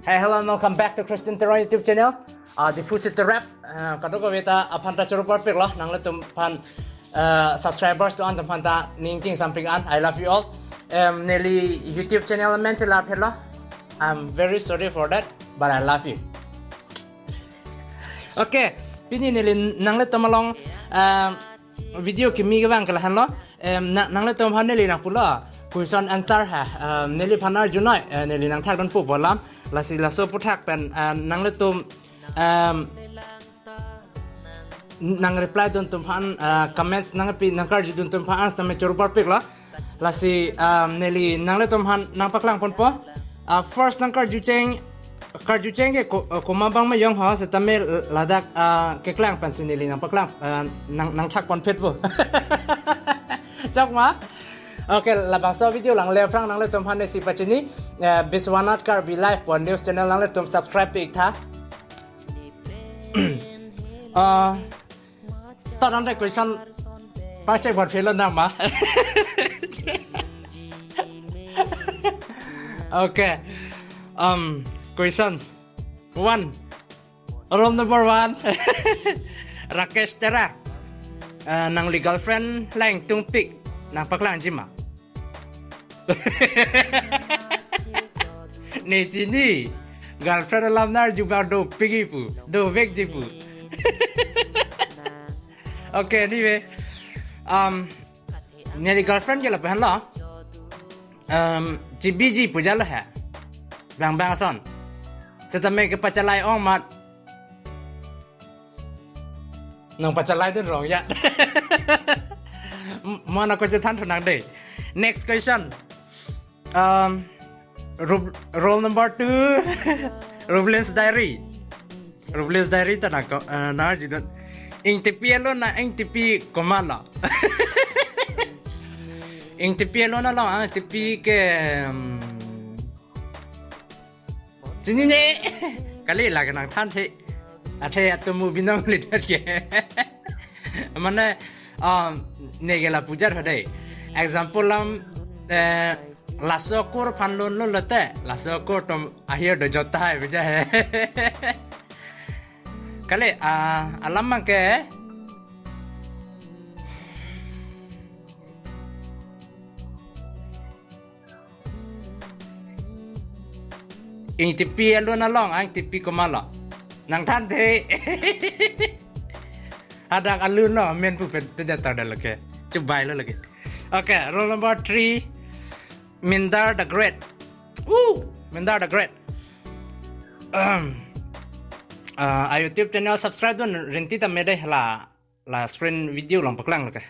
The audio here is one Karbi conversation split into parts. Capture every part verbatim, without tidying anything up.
Hey, hello and welcome back to Christian Teron YouTube channel. Uh, Diphu si terap, uh, kadokave ta aphan ta choro parpik lo, nanglitum aphan, uh, subscribers atum aphan ta ning chingsampik an. I love you all. Um, neli YouTube channel amen chelar phelo. I'm very sorry for that, but I love you. Okay, pini neli nanglitum along, um, video kimi kevang ke lahenlo. Em, na, nanglitum aphan neli nangpulo. Question answer ha. Em, neliphan arjunoi, eh, neli nangthakdunpo pu alam. Lasi laso aphuthak pen, eh, nanglitum, em, nang reply dun atum aphan, eh, comments nangpi nangkarjudun atum aphan answer tame choro parpik lo. Lasi, em, neli nanglitum aphan nangpaklang ponpo. Ah, first nangkarjucheng, karjucheng ke ko-, eh, komat abang ma jong ho setame ladak, ah, keklang pensi neli nangpaklang, eh, nang, nangthak ponphetpo. Chok ma? Okay, labangso video langle aphrang nanglitum aphan nesi pachini, eh, Biswanath Karbi Live pu news channel nanglitum subscribe pi-ik tha. Ah, to nang de question pachek bor phelo nang ma. Okay. Um, question one. Roll number one. Rakesh Tera. Eh, nangli girlfriend lang tungpik, nangpaklangji ma? Ne chini. Girlfriend alam nar jubar dopikji pu, dovekji pu. Okay, anyway. Um, neli girlfriend ke lapu henlo. Um, chibiji pu jalo he. Bang bang ason. Setame kepachalai ong amat. Nangpachalai dun rong ya. M-, mana ko chethan thu nang de. Next question. Um, roll, roll number two. Rublin's Diary. Rublin's Diary ta nang ko, eh, nang arjudun. Ingtipi alun na ingtipi komat lo? Ingtipi alun along, ah, tipi ke, um, chinine. Kali lake nangthanthe. Athe atomo binong lidet ke. Mane, um, neke lapu jat ho de. Example alam, eh, laso akur aphan lunlo lote, laso akur atum ahir dojot tahai pu ja he. Kali, ah, alam abang ke. Ingtipi alun along, ah, ingtipi komat lo? Nangthanthe. Hadak alun lo, amen pu ped-, pedet ta dalo ke. Chubai lo lagi. Okay, roll number three. Mindar the Great. Ooh, Mindar the Great. Um, ah, a YouTube channel subscribe dun rinti tame de la, la screen video along paklang lo ke.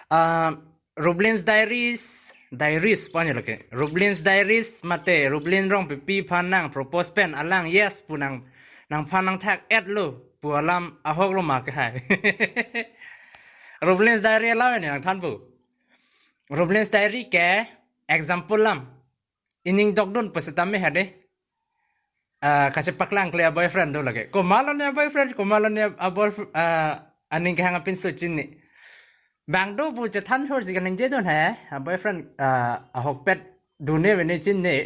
Ah, Rublin's Diaries, Diaries pu anyo lo ke. Rublin's Diaries mate Rublin Rongpipi aphan nang propose pen alang yes pu nang, nangphan nangthak-et lo pu alam ahok lo ma ke hai. Rublin's Diary alam ne nangthan pu. Rublin's Diary ke example alam. Ining dokdun pu setame ha de. Ah, kachepaklangkle a boyfriend do lake. Komat lo ne a boyfriend, komat lo ne a boyfriend, ah, aning kehang apinso chinine. Bang do pu chethan hor si kaningjedun he, a boyfriend, ah, ahokpet dun ne vene chinine.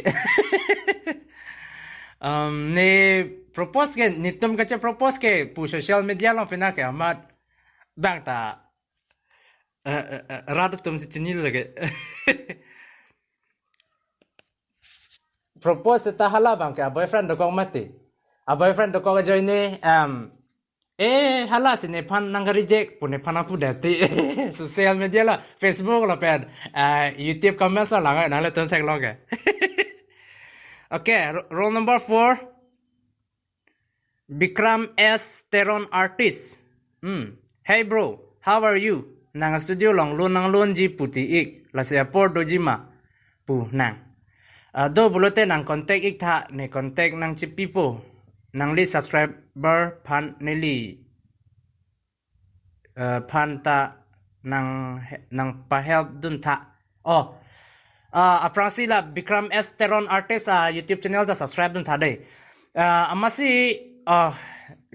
Um, ne propose ke, netum kache propose ke pu social media along pina ke amat bang ta, eh, eh, eh, rat atum si chinine lake. Propose ta hala abang ke a boyfriend dokok mati. A boyfriend dokok ajoine, em, eh, hala si nephan nang reject pu nephan apu dati. Social media lo, Facebook lapen, eh, YouTube comments lo lang, nanglitum theklong ke. Okay, ro-, roll number four. Bikram S Teron Artist. Hmm. Hey bro, how are you? Nang studio along lun nanglunji pu ti-ik, lasi apor doji ma pu nang. Ah, do pulote nang contact ik tha, ne contact nangchipipo. Nangli subscriber aphan neli, eh, aphan ta nang, nangpahelp dun tha. Oh. Ah, aphrangsi la Bikram S Teron Artist a YouTube channel ta subscribe dun tha de. Ah, amatsi, oh,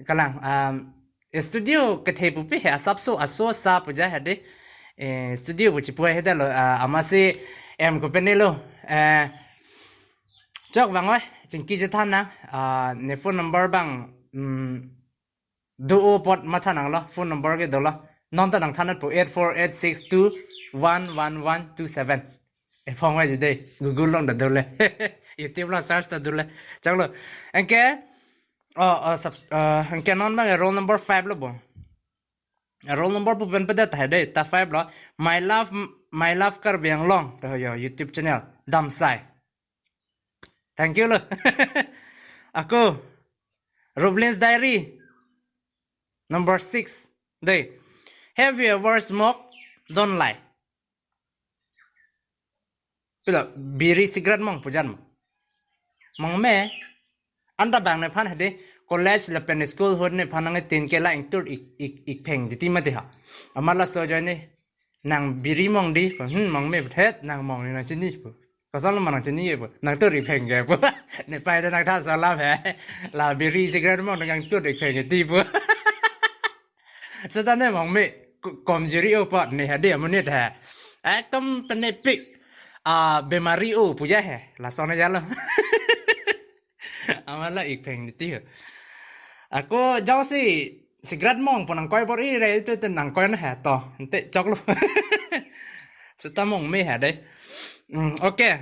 kalang, um, studio kethe pupi he asapso aso sa pu ja he de. Eh, studio pu chipu he de lo, ah, amatsi em ko pen ne lo. Eh, Chok bang oi, chingki chethan nang, ah, ne phone number bang, mm, do-o apot matha nanglo, phone number ke dolo. Non ta nangthan nangpo eight four eight six two one one one two seven. E phong oi jide, Google along ta dole. YouTube along search ta dole. Choklo. Anke, oh, oh, sub-, ah, anke non bang roll number five lo bo. Roll number pu pen pedet hai dei, ta five lo. My love, my love Karbi Anglong. To yo YouTube channel. Damsai. Thank you lo. Ako. Rublin's Diary. Number six. Dei. Have you ever smoked? Don't lie. Pilo, biri cigarette mong pu jan mo. Mong me. Anta bang nephan hade college lapen school ahut nephan nangtin ke la ingtur ik, ik, ik pheng titi mati ha. Amat laso ajoine nang biri mong dei, hmm, mong me het nang mong ne nangchini pu. Koson lo ma nangchini ye pu. Nangtur ik pheng ke pu. Ne pai ta nangtha salam he. La biri cigarette mong nangtur ik pheng titi pu. Seta ne mong me ko-, komjuri apot ne hade amonit he. Ekdom penepik, ah, bemari o pu ja he. Lason aja lo. Amat la ik pheng titi ho. Ako jongsi cigarette mong pu nangkoi bor-i re, itum te nangkoi na he to. Ante choklo. Seta mong me he dei. Hmm, okay.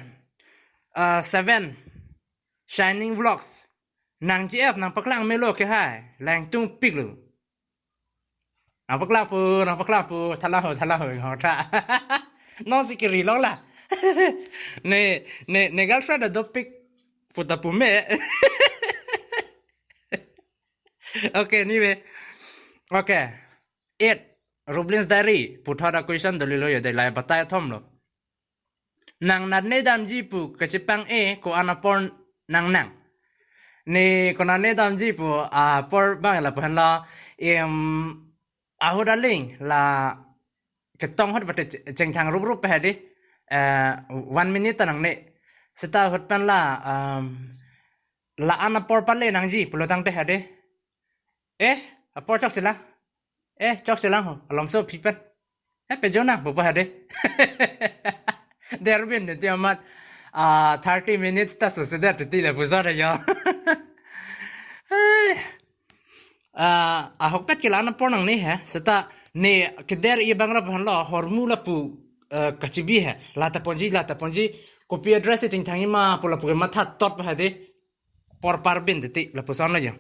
Ah, seven. Shining Vlogs. Nang G F nangpaklang melo ke hai. Langtung piklo. Nangpaklang pu, nangpaklang pu, thala ho, thala ho, ho tha. Nonsi kiri long la. Ne, ne, ne girlfriend ta dopik pu ta pu me. Okay, anyway. Okay. Eight. Rublin's Diary. Puthot a question doli lo yo dei, lai batai thom lo. Nang nat ne damji pu kachepang e ko-an apor nang nang. Ne konat ne damji pu apor bang lapu henlo, em, ahut aling la ketong ahut bate chengthang rup rup pe hade, eh, one minute ta nangne. Seta ahut pen la, em, la-an apor pale nangji pulo tangte hade. Eh, apor chokchelang. Eh, chokchelang ho. Alomso aphi pen. Eh, pejo nang, pupo hade. Derbin titi amat, ah, thirty minutes ta susedet titi lapuson ajo. Eh. Ah, ahokpet ke la-an apor nangne he. Seta ne keder-i bang lapu henlo, hormu lapu, eh, kachibi he. La ta ponji, la ta ponji. Kopi address chingthang-i ma pu lapu ke matha tot pa hade. Apor parbin titi lapuson lo jo.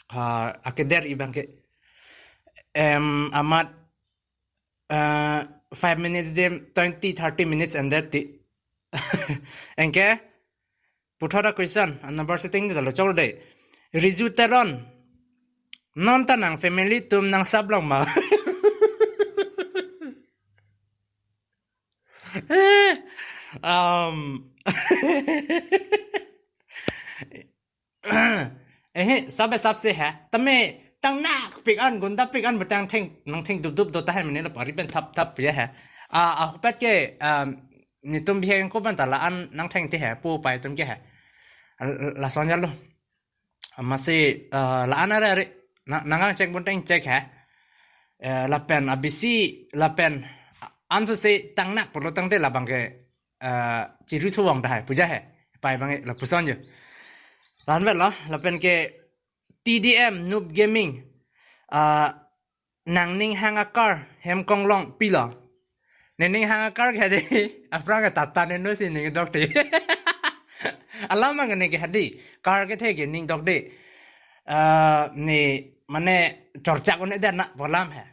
Ah, akeder-i bang ke. Em, amat, eh, five minutes dem, twenty, thirty minutes and that ti. Anke, puthot a question, a number setting di dalo chok dei. Riju Teron. Non ta nang family atum nang sap long ma. Eh, um, eh, sap sap se he. Tame tang nakpik an, gundapik an betang theng, nangtheng dup dup do ta he mene la pari pen thap thap ya he. Ah, ahokpet ke, um, netum bihek ko pen ta la-an nangtheng te he, pu pai atum ke he. L-, lason aja lo. Amatsi, eh, la-an are are, na-, nang-ang chek bunteng chek he. Eh, lapen abisi, lapen a-, anso se tang nak pulo tangte labang ke, eh, chiru thuwang ta hai, pu ja he. Pai bang lapuson jo. Lanvet lo, lapen ke T D M Noob Gaming. Ah, nang ning hang a car hem konglong pilo. Ne ning hang a car ke dei, aphrang ke Tata Nano si ning dok te. Alam mang ne ke hadi, car kethe ke ning dok dei. Ah, ne mane chorchak un-e det na pu alam he.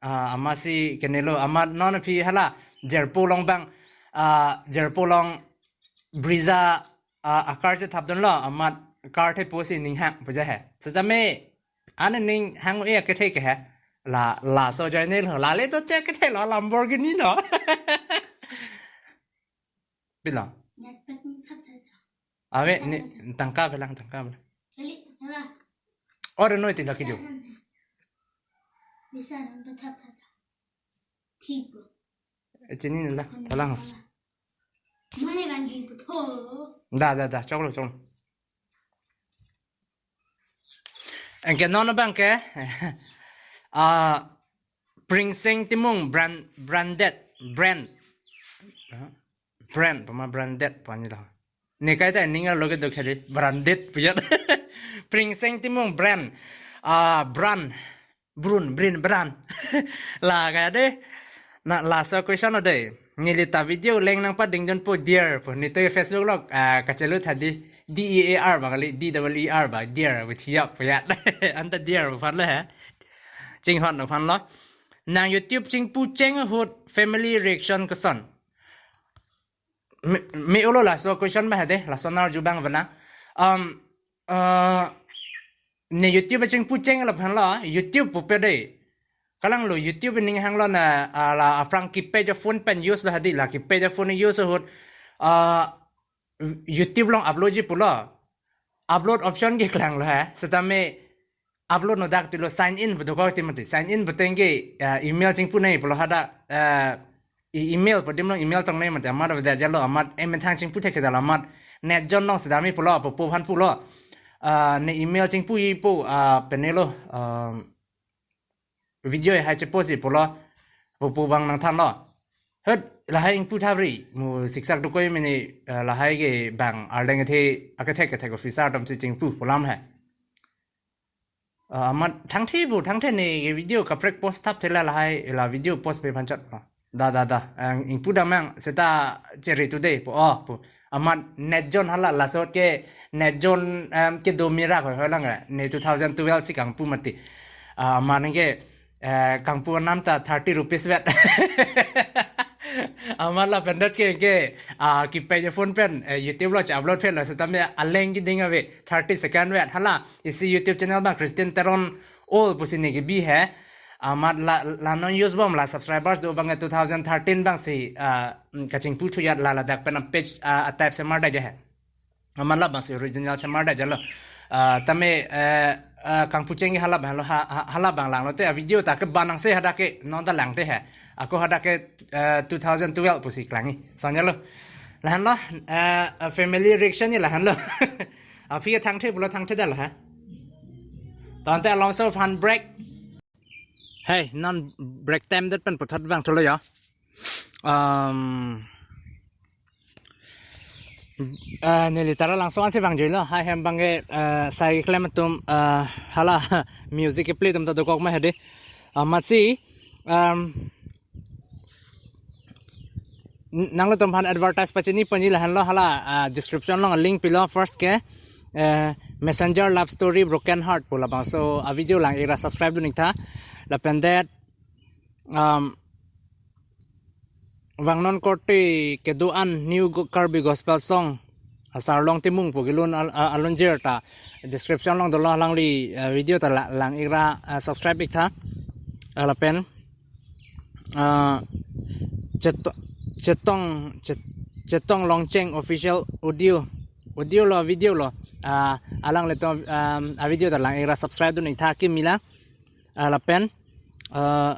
Ah, amatsi kenelo, amat non aphi hala, Jirpo along bang, ah, Jirpo along Brezza, ah, a car chethap dunlo, amat car thepo si ning hang pu ja he. Seta me, an ning hang e kethe ke he. La, laso ajoine lo, la le to te kethe lo, Lamborghini lo. Pilo. Ave, ne, tangka avelang, tangka avelang. Ore noi ti laki jo. Eh, chini nila, thalang. Da, da, da, choklo, choklo. Anke non bang ke, ah, Pringseng Timung brand, branded, brand. Ah, brand, pama branded, pani lo. Ne kaita ning arlo kedo khari branded pu ajat. Pringseng Timung brand. Ah, brand. Brun, brin, brand. La kaya de. Na laso question lo de. Neli ta video leng nangpadingdunpo dear pu. Neli to Facebook lo, ah, kachelut hadi. D E A R ba kali, D E E R ba, dear, pu thijak pu ajat. Anta dear pu aphan lo he. Chinghon lo aphan lo. Nang YouTube chingpu cheng ahut family reaction koson? Me, me-olo laso question ba hade, laso nar jubang bana. Um, uh, ne YouTube chingpu cheng lo aphan lo, YouTube pupe de. Kalang lo YouTube ning hang lo na, ah, la aphrang keypad phone pen use lo hadi, la keypad phone use ahut, ah, YouTube along upload ji pulo. Upload option ke klang lo he. Setame upload no dak tilo sign in pu dokok ti mati. Sign in puteng ke, ah, email chingpu nai pulo hadak, ah, e- email pu adim along email tong nai mati. Amat avedet ajat lo, amat emethang chingpu thek kedal amat. NetZone along setame pulo, pupo aphan pulo. Ah, ne email chingpuji pu, ah, penelo, ah, video hai chepost ji pulo, pupo abang nangthanlo. Hut, lahai ingpu thapri, mu siksak dokok mene, eh, lahai ke bang arleng kethe, akethek kethek officer atum si chingpu pu alam hai. Ah, amat thangthe pu, thangthe ne ke video kaprek post thap thela lahai, la video post pe phan chot lo. Da, da, da, ang ingpu damnang, seta cheri today pu, oh, pu. Amat NetZone hala, laso ahut ke NetZone, em, kedo mera hoi hoi lang, eh, ne two thousand twelve si kangpu mati. Ah, amat nang ke, eh, kangpu anam ta thirty rupees vet. Amat lapen dot ke, ke, ah, keypad phone pen, eh, YouTube lo che-upload pen lo, setame aleng keding ave, thirty second vet. Hala, isi YouTube channel abang Christian Teron All pusi ne kebi he. Amat la, la non use bom la subscribers do abang two thousand thirteen abang si, ah, mm, kachingpu thujat la ladak pen page, ah, a-type semar da je he. Amat labang si original semar da je lo. Ah, tame, eh, ah, kangpu cheng hala abang lo ha, ha, hala abang lang lo te, ah, video ta ke banang se hadak ke non ta lang te he. Ako hadak ke, eh, two thousand twelve pusi klang-i. Sanya lo. Lahan lo, eh, family reaction ni lahan lo. Aphi ke thangthe pulo thangthe da lo ha. Tangte alongso aphan break. Hey, non break time det pen puthot vangthulo ya. Um, eh, neli ta ra langso ansi vangjuilo. Hai hem abang ke, eh, sai klem atum, eh, hala music ke play atum ta dokok ma hedi. Amatsi, um, n-, nanglitum aphan advertise pachini ponji lahan lo hala, ah, description along link pilo first ke, eh, Messenger Love Story Broken Heart pu labangso a-video lang-ik ra subscribe dun-ik tha. Lapen det, um, vangnon korte kedo-an New Go-, Karbi Gospel Song asar along Timung pu kelun al-, a-, alunjir ta description along dolo, alangli, eh, video ta la-, lang-ik ra, eh, subscribe ik tha. Eh, lapen, eh, Cheto-, Chetong, Chet-, Chetong Longcheng official audio. Audio lo, video lo. Ah, alanglitum, um, a-video ta lang-ik ra subscribe dun-ik tha kimi la. Ah, lapen, ah,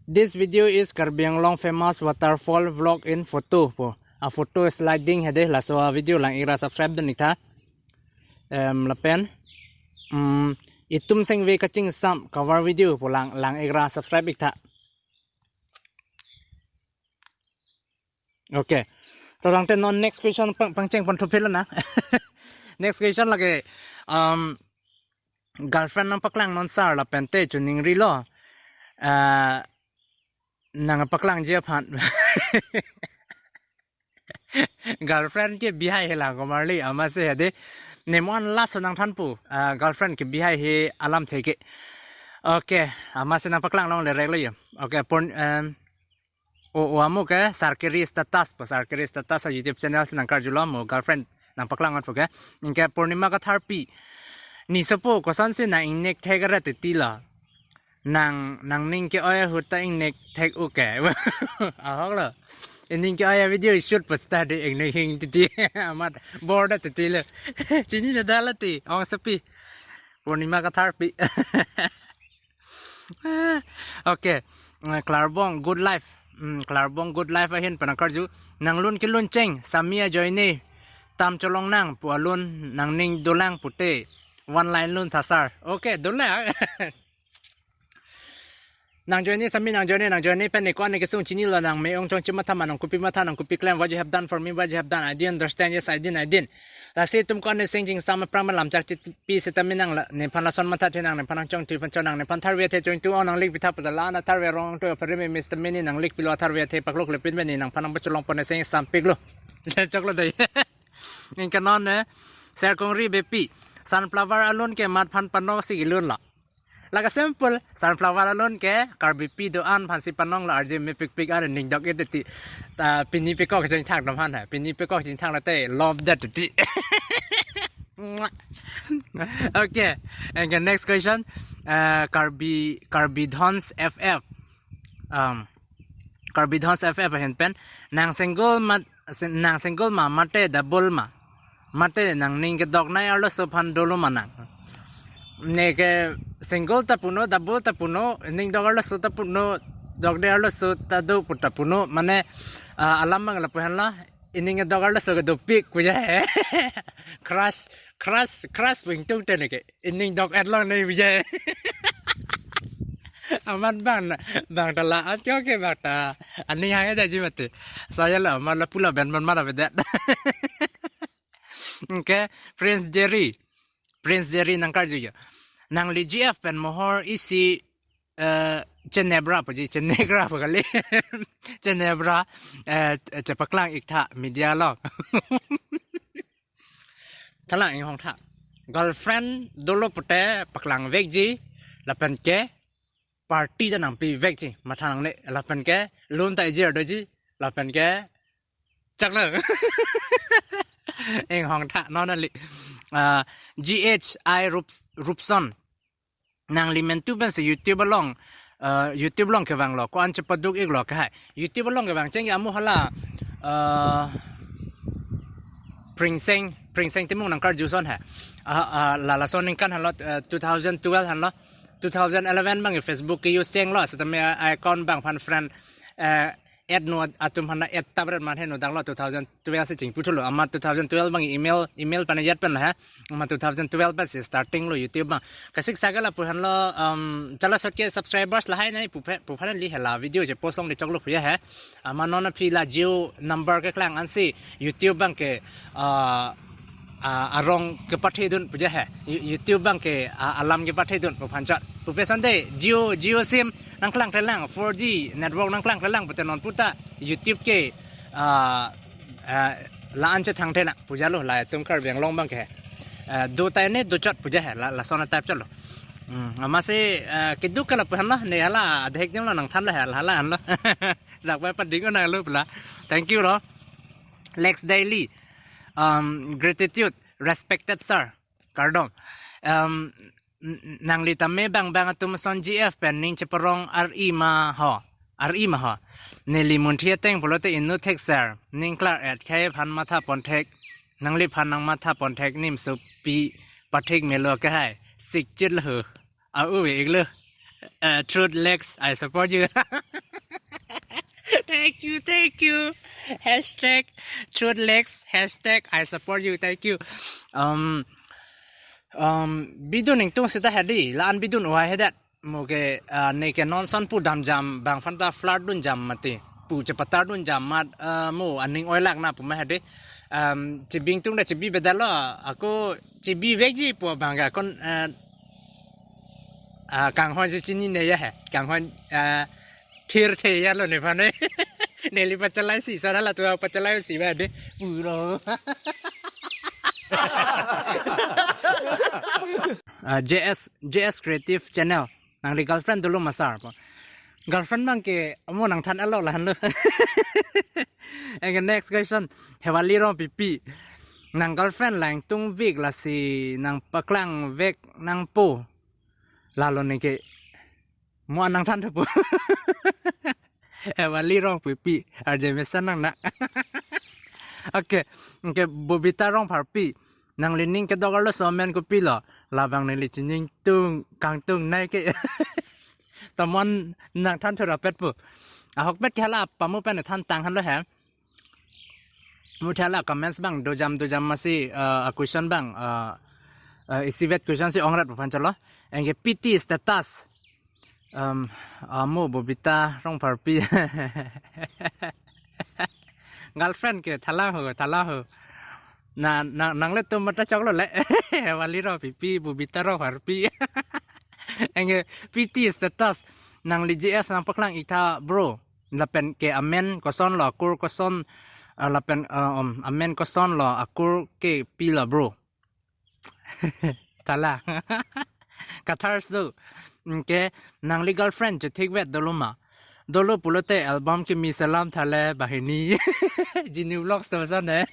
this video is Karbi Anglong famous waterfall vlog in photo pu. A-photo sliding hedi, laso a-video lang-ik ra subscribe dun-ik tha. Em, lapen, mm, Itum Sengve Kachingsam cover video pu lang, lang-ik ra subscribe ik tha. Okay. To tangte non next question pang, pangcheng pon thuphe lo na. Next question lake, um, girlfriend nangpaklang non sir lapen te chuning rilo. Ah, nangpaklangji aphan. Girlfriend ke bihai he lang komarli amatsi hedi. Ne mo-an last nangthanpo. Ah, girlfriend ke bihai he alamthe ke. Okay, amatsi nangpaklang longle rek lo yo. Okay, pon, em, o, o amo ke Sarkiri Status pu, Sarkiri Status a-YouTube channel si nangkarjulo mo girlfriend nangpaklang-ot pu ke. Anke Purnima Katharpi. Ne sopo kosonsi nang ingnek thek ra titi lo. Nang, nangning ke-oi ahut ta ingnek thek-o ke. Ahok lo. Ining ke-oi a-video shoot pu seta de ingnek hing titi. Amat bor da titi lo. Chini da da la ti. Ong sapi. Purnima Katharpi. Okay. Eh, Klarbong Good Life. Hmm, Klarbong Good Life ahin pen nangkarju. Nanglun kelun cheng, Sami ajoine tam cholong nang pu alun nangning dolang pute. One line lun tha sir. Okay, dolang. Nang join-e sami, nang join-e, nang join-e pen ne ko-an ne kesung chinilo, nang me-ong chongche matha ma, nang kopi matha, nang kopi klem, what you have done for me, what you have done, I didn't understand, yes, I didn't, I didn't. Lasi itum ko-an ne sing chingsam aphrang malam chak chipi sitame nang la, nephan lason mathathe, nang nephan nang chongthui phan chon, nang nephan tharve athe chongthui, o nang lik pitha pada la na tharve arong to pharime Mister Mini nang lik pilo, tharve athe paklok lepin beni nangphan nang pacholong pon ne sing sampiklo. Choklo dei. Ingkanon ne, Sir Kongri Bepi, sunflower alun ke mat phan panok si gilun lo. Lake simple, sunflower alun ke Karbipi do-an phan si panong lo, R J mepikpik an ning dok-et ti. Ta pini pekok chingthang dam han ha. Pini pekok chingthang lo te love that ti. Okay, and the next question, uh, Karbi, Karbi Dhons F F. Um, Karbi Dhons F F ahin pen, nang single ma, nang single ma, mate double ma, mate nangning kedoknei arloso aphan dolo ma nang. Ne ke single ta punon, double ta punon, ning dok arloso ta punon, dokde arloso ta do pu ta punon, mane, ah, alam abang lapu henlo, ining kedok arloso ke dopik pu ja he. Crush, crush, crush pu ingtung te ne ke. Ining dok-et longne pu ja he. Amat bang na, bang ta la-an kio ke bang ta. Aning hang-e daji mati. Saya la amat lapu laben man mara bedet. Okay, Prince Jerry. Prince Jerry nang karju ya. Nangli G F pen mohor isi, eh, chenebra puji, chenebra pu kali. Chenebra, eh, chepaklang iktha media along. Thalang inghong tha. Girlfriend dolo pute paklang vekji, lapen ke party ta nangpi vekji, matha nangne, lapen ke lun ta ejir doji, lapen ke chaklo. Inghong tha, non ali. Ah, G H I Rup-, Rupson. Nangli mentu pensi YouTube along, ah, YouTube along kevanglo, ko-an chepaduk-iklo ke hai. YouTube along kevang cheng ya amo hala, ah, Pringseng, Pringseng Timung nang karju ason ha. Ah, ah, lalason ningkan henlo, ah, two thousand twelve henlo. Two thousand eleven abang Facebook ke use chenglo, setame account abang phan friend, eh, add nu atum hana add tabret man heno danglo two thousand twelve si chingpu thulo. Amat two thousand twelve abang email, email pen yat pen ha. Amat two thousand twelve pen si starting lo YouTube abang. Kasik sagal apu henlo, um, chala sot ke subscribers lahai nai pu phe-, pu phan li hela video chepost longle choklo pu ya he. Amat non aphi la Jio number keklang ansi YouTube abang ke, ah, ah, arong kepathe dun pu ja he. You-, YouTube abang ke, ah, alam kepathe dun pu phan chot. Pupe sande Jio, Jio sim nangklang klelang, four G network nangklang klelang pute non puta YouTube ke, ah, ah, la-an chethang thena pu ja lo, la atum Karbi Anglong abang ke. Ah, do tai ne do chot pu ja he, la, lason type chot lo. Hmm, amatsi, ah, keduk ke lapu henlo, ne hala adhek dim lo nangthan lo he, hala henlo. Dak bai pading-o nanglo pula. Thank you lo. Lex Daily. Um, gratitude, respected sir. Kardom. Um, n-, n-, nangli tame bang bang atum ason G F pen ning cheparong ar-i ma ho. Ar-i ma ho. Neli munthi ateng pulote inut thek sir. Ning klar-et khei aphan matha pon thek. Nangliphan nang matha pon thek nimso pi pathik melo ke hai. Sik chit lo ho. Au-e-iklo. Uh, Truth Lex, I support you. Thank you, thank you. Hashtag Truth Lex, hashtag I support you. Thank you. Um, um, bidun ingtung sita hedi, la-an bidun ua hedat. Mo ke, uh, ne ke non son pu dam jam, bang phan ta flirt dun jam mati. Pu chepatar dun jam mat, uh, mo aning oilak na pu ma hedi. Um, chebi ingtung da chebi bedalo, ako chebi vekji pu bang ke kon, uh, ah, kanghon si chinine ya he. Kanghon, ah, thir the ya lo nephan ne. Neli pachalai si, sara la tu pachalai si ba de. Puro. Ah, J S, J S Creative Channel. Nangli girlfriend dolo ma sir pu. Girlfriend abang ke amo nangthan alo lahenlo. And the next question, Hewali Rongpipi. Nang girlfriend lang tungvik lasi nangpaklang vek nangpo. Lalo ne ke mo nangthan thupo. Hewali Rongpipi, R J Mesa nang na. Okay, okay, Bobita Rongpharpi. Nangli ning kedok arloso amen kopilo. Labang neli chiningtung kangtungnei ke. Tomon nangthan thurapet pu. Ahokpet ke hala pamu pen than tang henlo he. Muthala comments abang dojam dojam masi, uh, a question abang, uh, uh, isivet question si ongrat pu phan chotlo. Anke P T status. Um, amo Bobita Rongpharpi. Girlfriend ke thala ho, thala ho. Na, na, nanglitum mata choklo le. Wali ro pipi, Bobita Rongpharpi. Anke P T status. Nangli G F nangpaklang ik tha bro. Lapen ke amen kosonlo, akur koson, ah, lapen, ah, um, amen kosonlo, akur ke pilo bro. Thala. Kathars do. Anke nangli girlfriend chethik vet dolo ma? Dolo pulote album kimi selam thale banghini. Genu Vlogs to sa ne.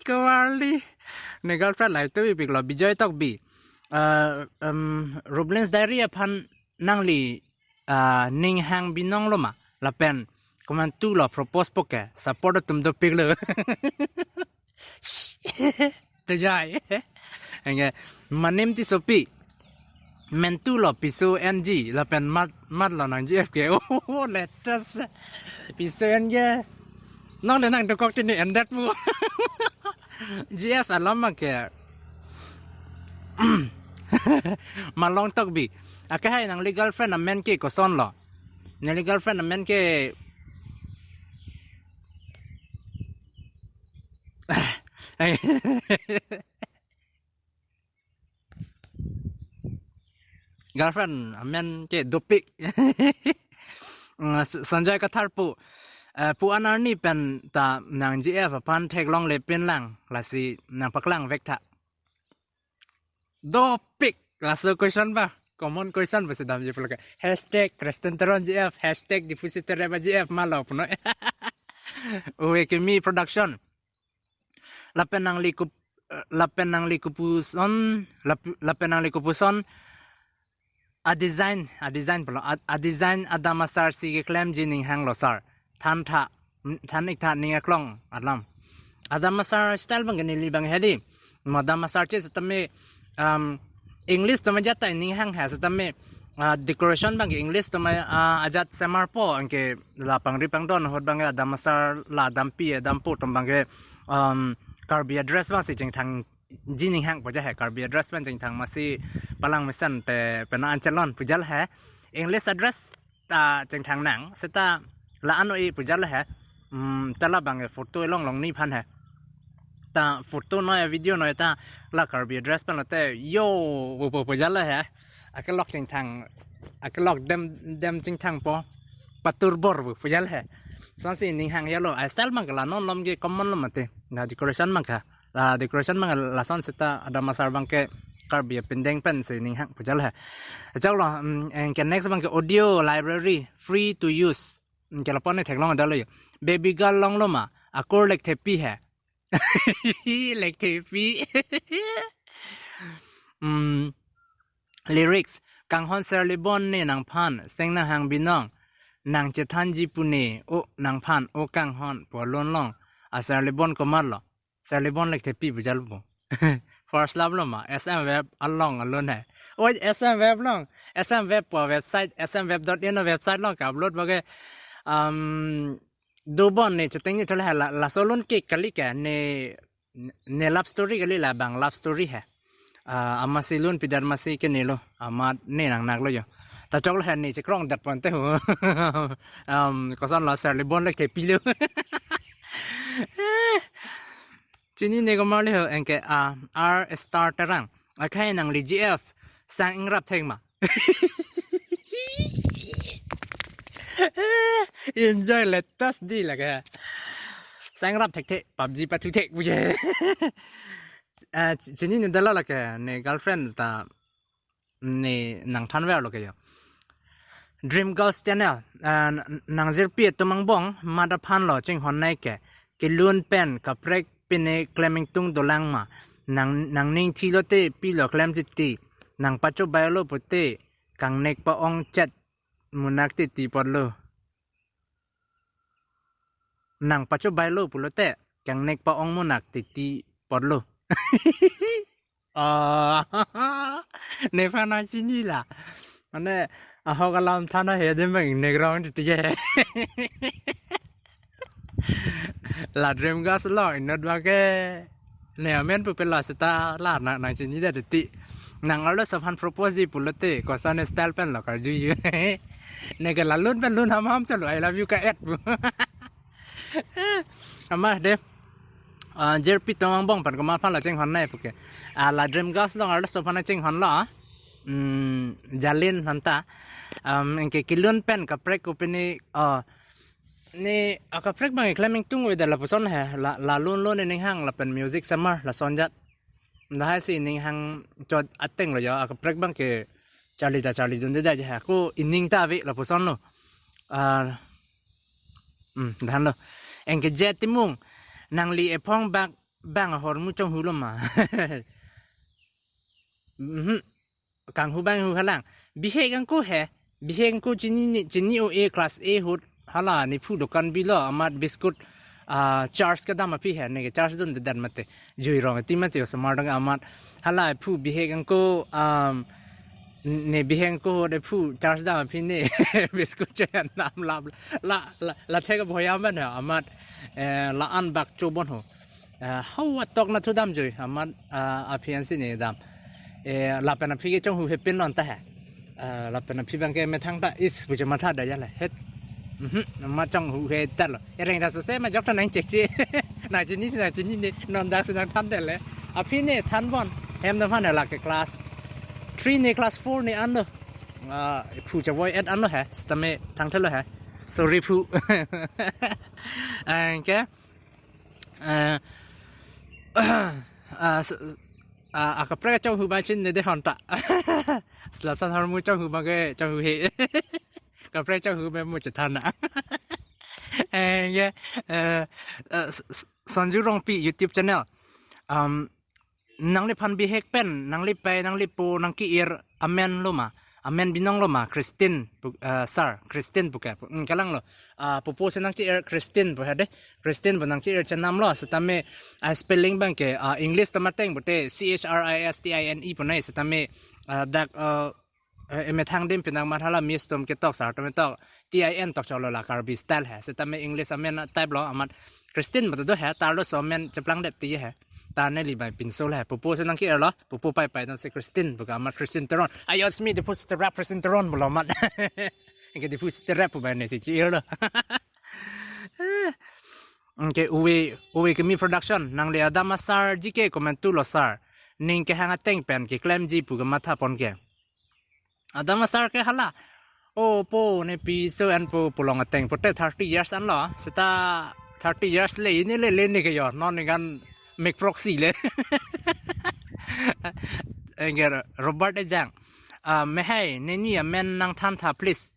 Kawarli. Ne girlfriend lai to bipiklo Bijoy Tokbi. Uh, um, Rublin's Diary aphan nangli, ah, ning hang binong lo ma? Lapen komantu lo propose po ke, support atum dopiklo. Tejai. Anke Manim Tissopi. Mentu lo piso N G lapen mat, mat lo nang G F ke. Oh, latest. Piso N G. Nongle nang dokok tini endet mu. G F alam ke. Malong Tokbi. Ake hai nangli girlfriend amen ke kosonlo? Nangli girlfriend amen ke girlfriend amen ke dopik. Mm, S-, Sanjay Kathar pu, eh, pu an arni pen ta nang G F aphan theklongle pinlang, lasi nangpaklang vek tha. Dopik, laso question ba, common question ba sedam je pulo ke. Hashtag Kristen Teron G F, hashtag Diphu Siteret ba G F malo puno. Uwe Kimi Production. Lapen nangli kup-, eh, lapen nangli kopuson, lap-, lapen nangli kopuson, a design, a design pulo, a, a design Adam Asar si keklemji ning hanglo sir. Than tha, mm, than ik tha ning aklong alam. Adam Asar style bang ke neli bang hedi. Mo Adam Asar che setame, um, English toma jat ta ning hang ha setame, ah, decoration bang ke English toma, ah, ajat semar po anke la pangri pangdon ahut bang ke Adam Asar la dampi dampo atum bang ke, um, Karbi address bang si chingthang ji ning hang po ja he, Karbi address pen chingthang masi palang mesen te pena anchelon pu ja la he. English address ta chingthang nang, seta la ano i pu ja la he. Hmm, ta la bang photo along long ni phan he. Ta photo noi, video noi ta la Karbi address pen lote yo pu pu pu ja la he. Akelok chingthang, akelok dem, dem chingthang po. Patur bor pu pu ja la he. Sonsi ning hang ya lo, a style bang ke la non lom ke common lo mate. Na decoration bang ke. La decoration bang lason seta Adam Asar bang ke Karbi apindeng pen si ning hang pu ja la he. Choklo, mm, anke next bang ke audio library free to use. Anke lapu an theklong adalo yo. Baby girl longlo ma? Akur Lekthepi he. Lekthepi. Mm, lyrics. Kanghon Serlibon ne nangphan, seng nang hang binong. Nang chethanji pu ne, o nangphan, o Kanghon, pu alun long. A Serlibon komatlo? Serlibon Lekthepi pu ja lo pu. First love lo ma? S M Web along alun he. Oi, S M Web long. S M Web pu website, S M web dot in website long ka-upload bage. Um, dobon ne cheteng ni thole he la, laso alun ke kali ke ne, ne love story kali, la bang love story he. Ah, amatsi lun pidet amatsi ke ne lo, amat ne nang nak lo yo. Ta choklo he ne chekrong dat pon te ho. Um, kosonlo Serlibon Lekthepi lo. Chinine komarli ho anke, ah, R Star Terang. Akhai nangli G F sang ingrap thek ma? Enjoy latest di lake. Sang ingrap thekthe, PUBG pathu thek pu je. Ah, chi-, chinine dalo lake, ne girlfriend ta ne nangthan ver lo ke yo. Dream Girls Channel, ah, n-, nang jirpi atum angbong mat aphan lo chinghon nai ke, kelun pen kaprek pine klem ingtung dolang ma? Nang, nangning thi lote pilo klem titi, nang pachobai lo pute, kangnek pa-ong chet munak titi apotlo. Nang pachobai lo pulote, kangnek pa-ong munak titi apotlo. Oh, nephan nangchini la. Mane, ahok alam than ahe de mang nek rong titi ke. La Dream Girls lo inut bang ke. Ne amen pupe la seta la nang, nangchini da titi. Nang arloso aphan propose ji pulote koson style pen lo karju ji. Neke lalun pen lun ham ham chalo, "I love you" ka-et pu. Amat de. Ah, Jerpi Tongwangbong pen komat aphan lo chinghon nai puke. Ah, la Dream Girls along arloso aphan chinghon lo. Hmm, Jalin aphan ta. Um, anke kelun pen kaprek kopine, ah, ne akaprek abang klem ingtung oi da lapuson he, la, lalun lun ining hang lapen music summer lason jat. Lahai si ining hang chot ateng lo jo, akaprek abang ke charli ta charlidunde da je ha. Ko ining ta ave lapuson lo. Ah, hmm, dhan lo. Anke Jet Timung, nangli ephong bak bang ahormu chonghu lo ma? Mhm. Kanghu bang hu halang. Bihek angko he. Bihek angko chini ni, chini o e class a ahut. Hala nephu dokan bilo amat biscuit, ah, charge kedam aphi he. Neke charge dunde dan mate. Jui rong ti mate osomar dong amat. Hala phu bihek angko, um, ne bihek angko de phu charge dam aphi ne biscuit choyan nam lap la, la, la thek boya man he amat, eh, la-an bak chobon ho. Ah, hau atok na thudam jui, amat, ah, aphi ansi ne dam. Eh, lapen aphi ke chonghu hepin non ta he. Ah, lapen aphi abang ke methang ta is pu che matha da ya le. Het. Mhm, amat chonghu he ta lo. Ereng ta sose ma jok ta nang chek che. Na chini si na chini ne, non dak si nang than de le. Aphi ne than bon. Hem da phan la ke class three ne class four ne an lo. Ah, phu chavoi et an lo he. Sitame thang thelo he. Sorry phu. Anke. Eh, ah, s-, ah, akaprek chonghu ba chin ne de hon ta. Lason ahormu chonghu ba ke chonghu he. Kaprek chonghu me mu chethan na. Eh, ye, eh, eh, S-, S-, Sonju Rongpi YouTube channel. Um, nangliphan bihek pen, nanglipei, nanglipo, nangke-ir amen lo ma? Amen binong lo ma? Christine pu, eh, sir, Christine puke. Hmm, kalang lo. Ah, pupo si nangke-ir Christine pu he de. Christine pu nangke-ir chenam lo. Sitame, ah, spelling abang ke, ah, English atum ateng pute C H R I S T I N E pu nai. Sitame, ah, dak, ah, eh, emethang adim pinang mat hala Miss atum ketok, sir atum ketok, T I N tok cholo la Karbi style he. Sitame English amen type lo amat Christine pu ta do he, ta arloso amen cheplang det ti he. Ta neli bai pinso he. Pupo si nangke-ir lo, pupo pei pei atum si Christine pu ka amat Christine Teron. Ayo smi Diphu City Rap Christine Teron pulo amat. Anke Diphu City Rap pu bai ne si che-ir lo. Anke Uwe, Uwe Kimi Production, nangli Adam Asar G K comment tu lo sir. Ning kehang ateng pen keklem ji pu kematha pon ke. Adam Asar ke hala. O po ne piso an po pulong ateng pute thirty years an lo. Seta thirty years le ini le le ne ke yo. Non ne kan mek proxy le. Enger Robert Ejang. Ah, mehai, neni amen nangthan tha, please.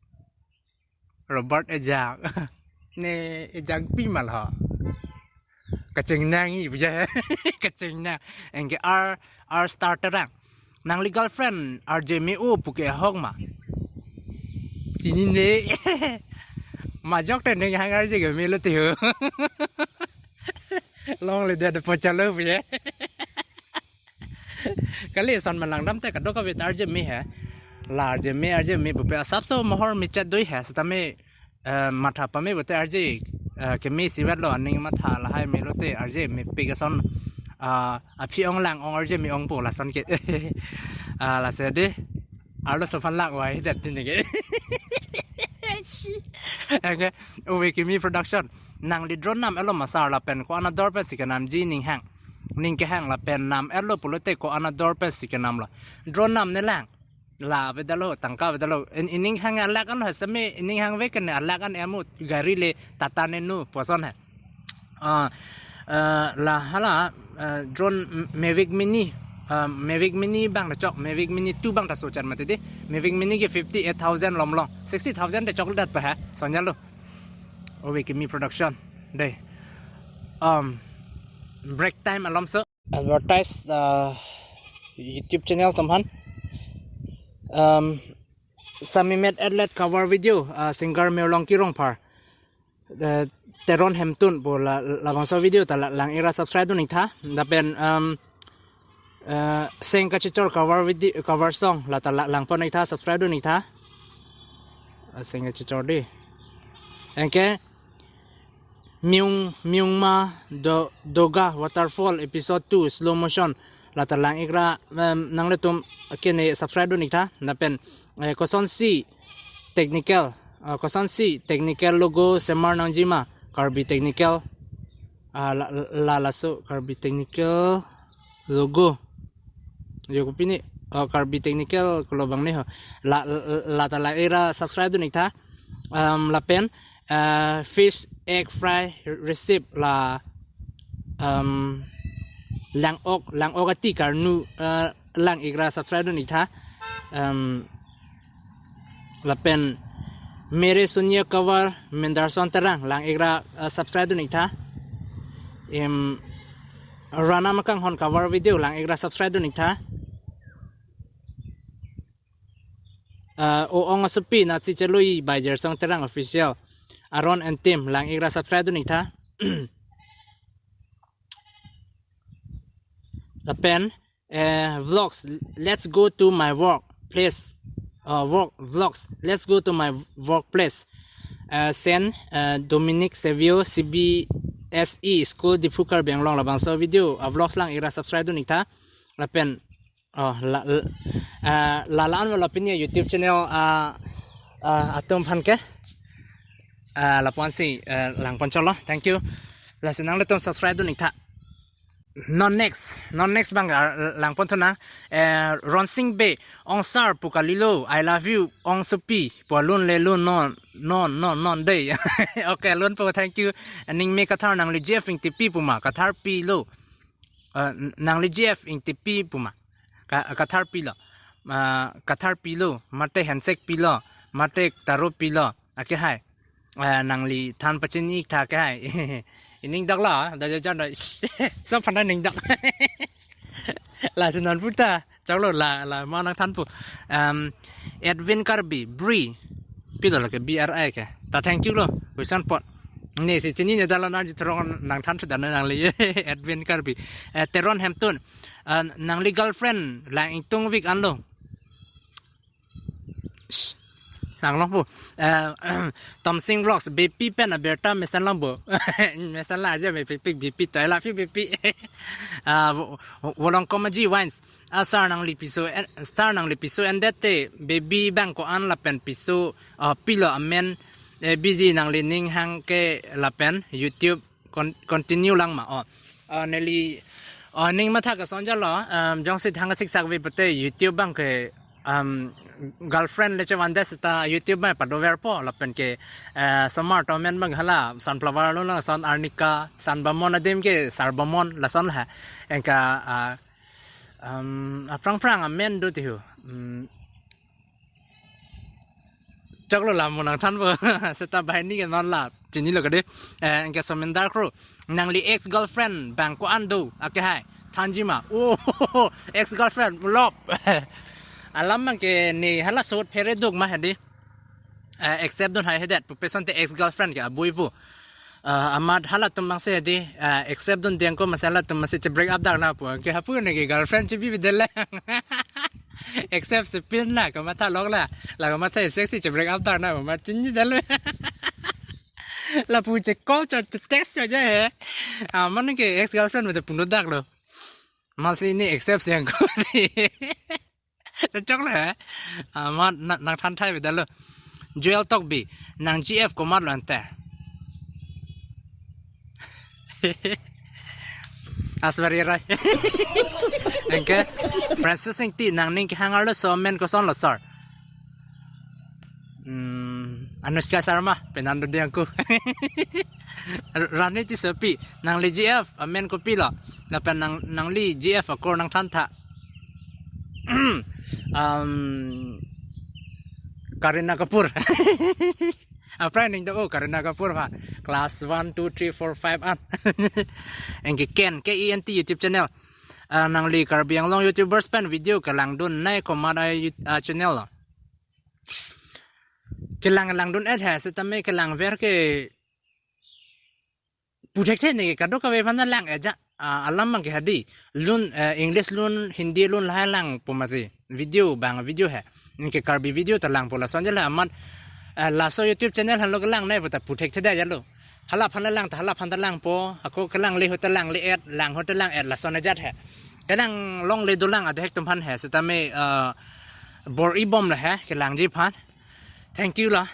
Robert Ejang. Ne Ejangpi ma lo. Kachingnang i puja. Kachingnang. Anke R, R Star Terang. Nangli girlfriend R J Me-o puke ahok ma? Chini ne. Majok te ning hang R J ke melo ti ho. Longle det po chalo puja. Kali son malang dam te kadokave ta R J Me he. La R J Me, R J Me pupe asapso mohor michat doi he. Sitame, eh, matha pame pute R J, eh, keme sivet lo aning matha lahai melo te R J Me pik ason, ah, aphi ong lang ong R J Me ong po lason ke. Ah, lasi de. Arloso aphan lang wai det ti ne ke. Anke, Uwe Kimi Production. Nangli drone nam-et lo ma sir lapen ko-an ador pen si kenam ji ning hang? Ning kehang lapen nam-et lo pulote ko-an ador pen si kenam lo? Drone nam ne lang. La ave da lo, tangka ave da lo. In, ining hang alak an he sitame, ining hang ve ke ne alak an emu gari le Tata Nano pu ason he. Ah, ah, la hala, ah, drone Mavic Mini, ah, Mavic Mini abang ta chok, Mavic Mini two abang ta sochan mati de. Mavic Mini ke fifty-eight thousand lom long, sixty thousand te chok dat pa ha, sonja lo. Uwe Kimi Production de. Um, break time alomso. Advertise, ah, YouTube channel atum aphan. Um, Samimet Atlet cover video, ah, singer Mirlongki Rongphar. Eh, Teron Hemtun pu la, labangso video ta la, lang-ir ra subscribe dun ik tha. Lapen, um, eh, Seng Kachichor cover video, cover song la ta la, lang pon ik tha, subscribe dun ik tha. Ah, Seng Kachichor di. Anke Myung, Myungma Do, Doga Waterfall episode two slow motion. Lata lang-ik ra, em, nanglitum ke ne subscribe dun-ik tha. Lapen, eh, kosonsi technical, ah, kosonsi technical logo semar nangji ma, Karbi Technical, ah, la, la, laso Karbi Technical logo. Yo, kopi ni, oh, Karbi Technical kolo bang ni ho. La, la, lata lang-ik ra subscribe dun-ik tha. Em, lapen, eh, fish egg fry recipe la, em, lang-ok, lang-ok ati karnu, eh, lang-ik ra subscribe dun-ik tha. Em, lapen Mere Sunia Cover Mendarson Terang lang-ik ra, eh, subscribe dun-ik tha. Em, Rana Makanghon cover video lang-ik ra subscribe dun-ik tha. Uh, O Ong Asopi Natsi Chelui by Jersong Terang Official. Aron and team lang-ik ra subscribe dun-ik tha. Lapen, eh, vlogs, let's go to my workplace. Uh, work vlogs, let's go to my workplace. Uh, Saint, uh, Dominic Savio C B S E School Diphu Karbi Anglong labangso video, uh, vlogs lang-ik ra subscribe dun-ik tha. Lapen, oh, la, la, ah, la, la-an wala pini YouTube channel, ah, ah, atum aphan ke, ah, lapu-ansi, eh, lang pon cholo. Thank you. Lasi nanglitum subscribe dun-ik tha. Non next, non next bang, ah, lang pon thu nang, eh, Ronsing Bey, Ong Sar pu kalilo, I love you, Ong Sopi, pu alun le lun non, non, non, non dei. Okay, lun po, thank you. Ning me Kathar nangli G F Ingtipi pu ma, Kathar pilo. Ah, n-, nangli G F Ingtipi pu ma. Ka-, Kathar pilo. Ah, Kathar pilo, mate Hensek pilo, mate Taro pilo. Ake hai. Ah, nangli than pachini-ik tha ke hai. Ining dak la, da ja jan da. Sa phana ning dak. Lasi non puta. Choklo la, la ma nangthan pu. Um, Edwin Karbi, Bri. Pilo lake B R I ke. Ta thank you lo. Wisan pot. Ne si chinine dalo, nangji throng nangthan thu dan nangli. Edwin Karbi. Eh, Teron Hemtun. Eh, nangli girlfriend lang ingtung vik anlo. Shh. Lang long pu. Eh, Tomsing Vlogs, B P pen abirta mesen long pu. Mesen la aja B P, B P to, I love you, B P. Ah, Wo-, Wo-, Wolong Komaji Vines. Ah, sir nangli piso en-, sir nangli piso endet te, baby bang ko-an lapen piso, ah, pilo amen, eh, busy nangli ning hang ke lapen YouTube con-, continue lang ma. Oh. Ah, neli, ah, ning matha kason jalo, um, jongsi thang siksak ve pute YouTube bang ke, um, girlfriend le chevan det seta YouTube mai padover po lapen ke, eh, somar to amen bang hala Sunflower lo lason Arnika, San Bamon adim ke Sar Bamon lason la. Anke, ah, um, aphrang phrang amen do tihu. Um, choklo la mo nangthan po. Seta bahini ke non la chinilo kade. Eh, anke Somendar Kro. Nangli ex girlfriend bang ko-an do. Ake hai. Thanji ma. Oh, ex girlfriend lop. Alam bang ke ne hala sot phere duk ma hedi. Eh, accept dun hai hedet. Pu peson te ex girlfriend ke abui pu. Ah, amat halatum bangsi hedi, ah, accept dun deng ko masi halatum bangsi che break up dak na pu. Ke hapu ne ke girlfriend chebi bidel le. Accept si pin na, kamatha lok la. La kamatha sexy che break up dak na pu, ma chinine dal. Lapu che call cho, che text cho je he. Ah, mane ke ex girlfriend mate punu dak lo. Masi ne accept si angko si. Ta choklo he. Ah, ma na, nangthan thai bidalo. Joel Tokbi, nang G F komat lo ante. Aswari Rai. Anke, Francis Ingti, nangning kehang arloso amen kosonlo sir. Hmm, Anushka Sharma, penando di angku. Rani Tissopi, nangli G F amen kopilo. Lapen nang, nangli G F akur nangthan tha. Um, Kareena Kapoor. Aphrang ning do, oh, Kareena Kapoor ha. Class one, two, three, four, five an. Anke Ken, K E N T YouTube channel. Ah, nangli Karbi Anglong YouTubers pen video kelang dun nai komat a, ah, channel lo. Kelang, lang dun-et he, setame kelang ver ke pu thekthe ne ke kadokave aphan ta lang-et ja. Ah, alam bang ke hedi. Lun, eh, English lun, Hindi lun lahai lang pu masi. Video bang video he. Anke Karbi video ta lang pu lason jala amat, eh, laso YouTube channel halo kelang nai pu ta pu thekthe da jalo. Hala aphan lang ta, hala aphan ta lang po. Ako kelang le ho ta lang le-et, lang ho ta lang-et lason ajat he. Kelang longle dolang adhek atum aphan he, setame, uh, bor-i bom le he, kelangji aphan. Thank you lo.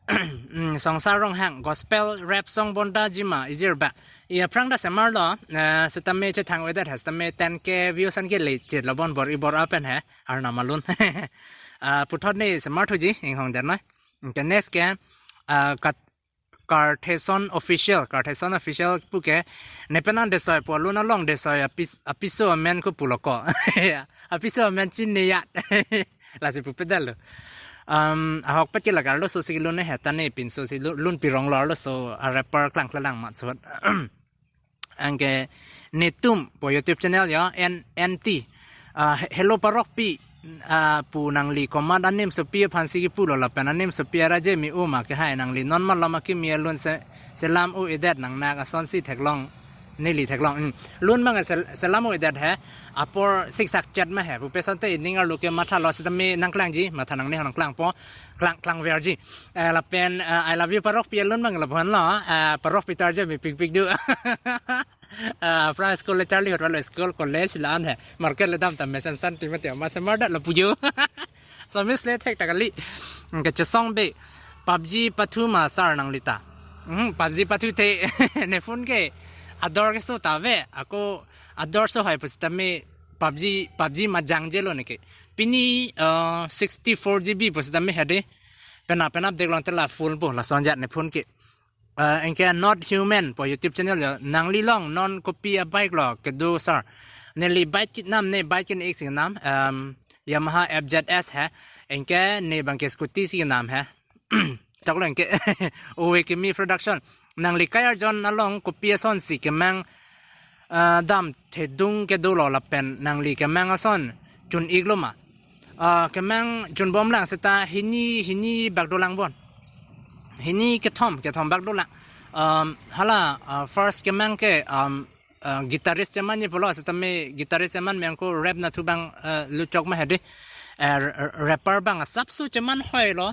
Mm, Songsar Ronghang, gospel rap song bonta jima, ijir ba. Iya phrang ta semar lo, eh, setame chethang-o-edet he, setame ten K views an ke le chet lo bon bor-i bor-a pen he, Arnam alun. Ah, puthot ne semar thuji, inghong der noi. Ke next ke, ah, kat, Kartheson Official, Kartheson Official pu ke, ne pen an desoi po, lun along desoi, apis-, apiso amen ko pulo ko. Ya, apiso amen chinine ya. Lasi pupe detlo. Um, ahokpet ke la arloso si lun he, ta ne pinso si lun, lun pirong lo arloso, a rapper klangklang mat sot. Anke netum po YouTube channel yo, N N T. Ah, he-, hello Parokpi, ah, pu nangli komat anim sopi aphan si kipu lo lapen anim sopi araje me-o ma ke hai nangli non malom akimi alun se, selam-o-edet nangnak asonsi theklong, neli theklong. Hmm. Lun bang sel-, selam-o-edet he, apor siksak chet ma he, pupe asonte ining arlo ke matha lo setame nangklangji, matha nangne nangklang po, klang, klangverji. Eh, lapen, eh, I love you Parokpi alun bang lapuan lo, eh, Parokpi ta arje mepikpik do. Ah, primary school le charli hot lo school college la-an he. Market le dam ta mesen santi mati ma semar detlo pujo. So miss le thek ta kali. Ke chesong be PUBG pathu ma sar nangli ta. Hmm, PUBG pathu te ne phone ke ador keso ta ave. Ako ador so hai pu setame PUBG, PUBG ma jangjelo ne ke. Pini, uh, sixty-four G B pu setame he de. Pena pena update long te la full po lason ajat ne phone ke. Uh, anke Not Human po YouTube channel yo. Nangli along non kopi a bike lo kedo sar? Neli bike kinam ne bike kin-ik si nam, um, Yamaha F Z S he. Anke ne bang ke scooty si nam he. Choklo anke Owe Kimi Production. Nangli kai arjon along kopi asonsi kemang, ah, dam thedung kedo lo lapen nangli kemang ason chun-ik lo ma? Ah, kemang chun bom lang seta hini, hini bak dolang bon. Hini kethom, kethom bak dolang. Um, hala, ah, first kemang ke, um, ah, guitarist cheman ye pulo setame guitarist cheman me ako rap nathu bang, ah, luchok ma he de. Eh, r-, r-, rapper bang asapso cheman hoi lo.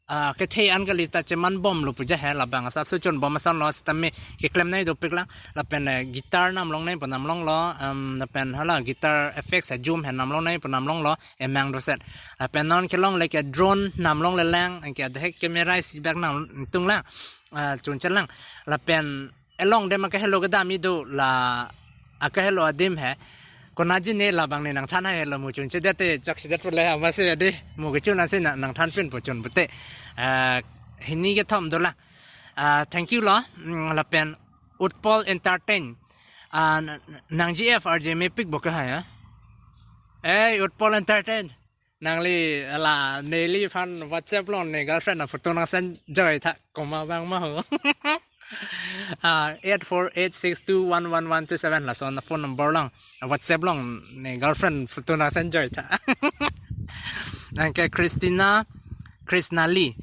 Ah, kethe an kali ta cheman bom lo puja he, labang asapso chun bom ason lo setame keklem nai dopik lang. Lapen, eh, guitar nam longnai pu nam longlo, em, lapen hala guitar effects he jum he nam longnai pu nam longlo, emang doset. Lapen non kelongle ke drone nam longle lang, anke adhek camera isi bak nangtung lang, ah, chunche lang. Lapen elong dem akahelo kedam ido la akahelo adim he. Konaji ne labang ne nangthan hai helo mu chunchedet te chokchedet pule ama se ade mu kechun ase na nangthan pin po chun pute. Ah, hini kethom dolang. Ah, thank you lo. Mm, lapen Utpol Entertain. Ah, n-, nang G F R J mepik bo ke hai ya. Eh, Utpol Entertain. Nangli la neliphan WhatsApp along ne girlfriend a photo nang send joi tha koma bang ma ho. Ah, eight four eight six two one one one two seven lason phone number along WhatsApp along ne girlfriend photo nang send joi tha. Anke Christina, Krishna Lee.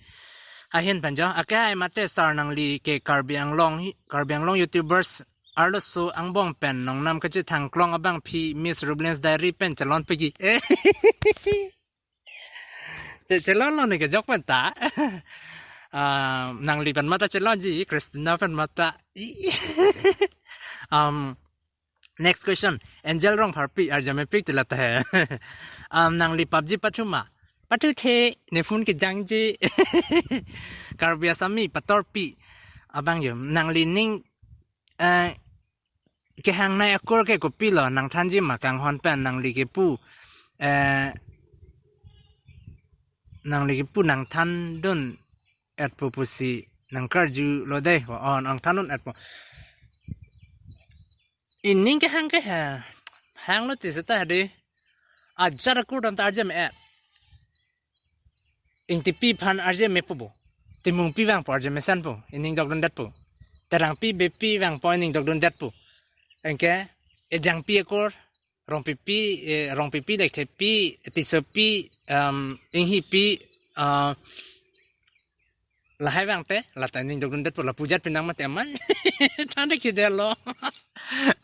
Ahin pen jo, ake hai mate sar nangli ke Karbi Anglong hi, Karbi Anglong YouTubers arloso angbong pen nongnam kachethang klong abang phi Miss Rublins Diary pen chelon pegi. Eh. Che, chelon lo ne kejok pen ta. Ah, nangli pen mata chelonji, Christina pen mata. Um, next question. Angel Rongpharpi, arjamepik tila ta he. Um, nangli PUBG pathu ma? Pathu the, ne phone kejangji. Karbi Asami, patorpi. Abang yo, nangli ning, eh, kehangnai akur ke kopilo, nangthanji ma kanghon pen nangli kepu, eh, nangli kepu nangthandun etpo pusi nangkarju lo dei, wa on nangthandun etpo. Ining kehang ke ha, hang lo ti seta hadi, ajat akur dam ta arjem et. Ingtipi phan arje mepo bo. Timungpi vangpo arje mesenpo, ining dokdundetpo. Terangpi bepi vangpo ining dokdundetpo. Anke, Ejangpi akur, Rongpipi, eh, Rongpipi, Lekthepi, Tissopi, um, Inghipi, uh, lahai vangte, lata ining dokdundetpo, lapu jat pinang mate aman. Tande kidelo.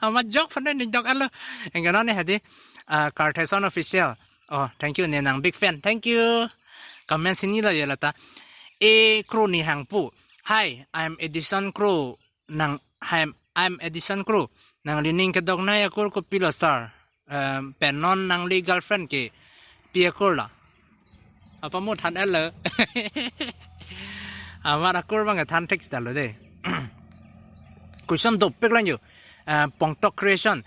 Ama jok phan ining dok alo. Anke non ne hadi, uh, Kartheson Official. Oh, thank you, ne nang big fan. Thank you. Comment sini lo ye lata. E Kro ni hangpu. Hi, I'm Edison Kro. Nang, hi, I'm Edison Kro. Nangli ning kedoknai akur kopilo sar? em, pen non nangli girlfriend ke pi akur lo? Apa mo than elo? Amat akur abang than thek ta lo de. Question dopik lang yo. Eh, Pongtok Creation.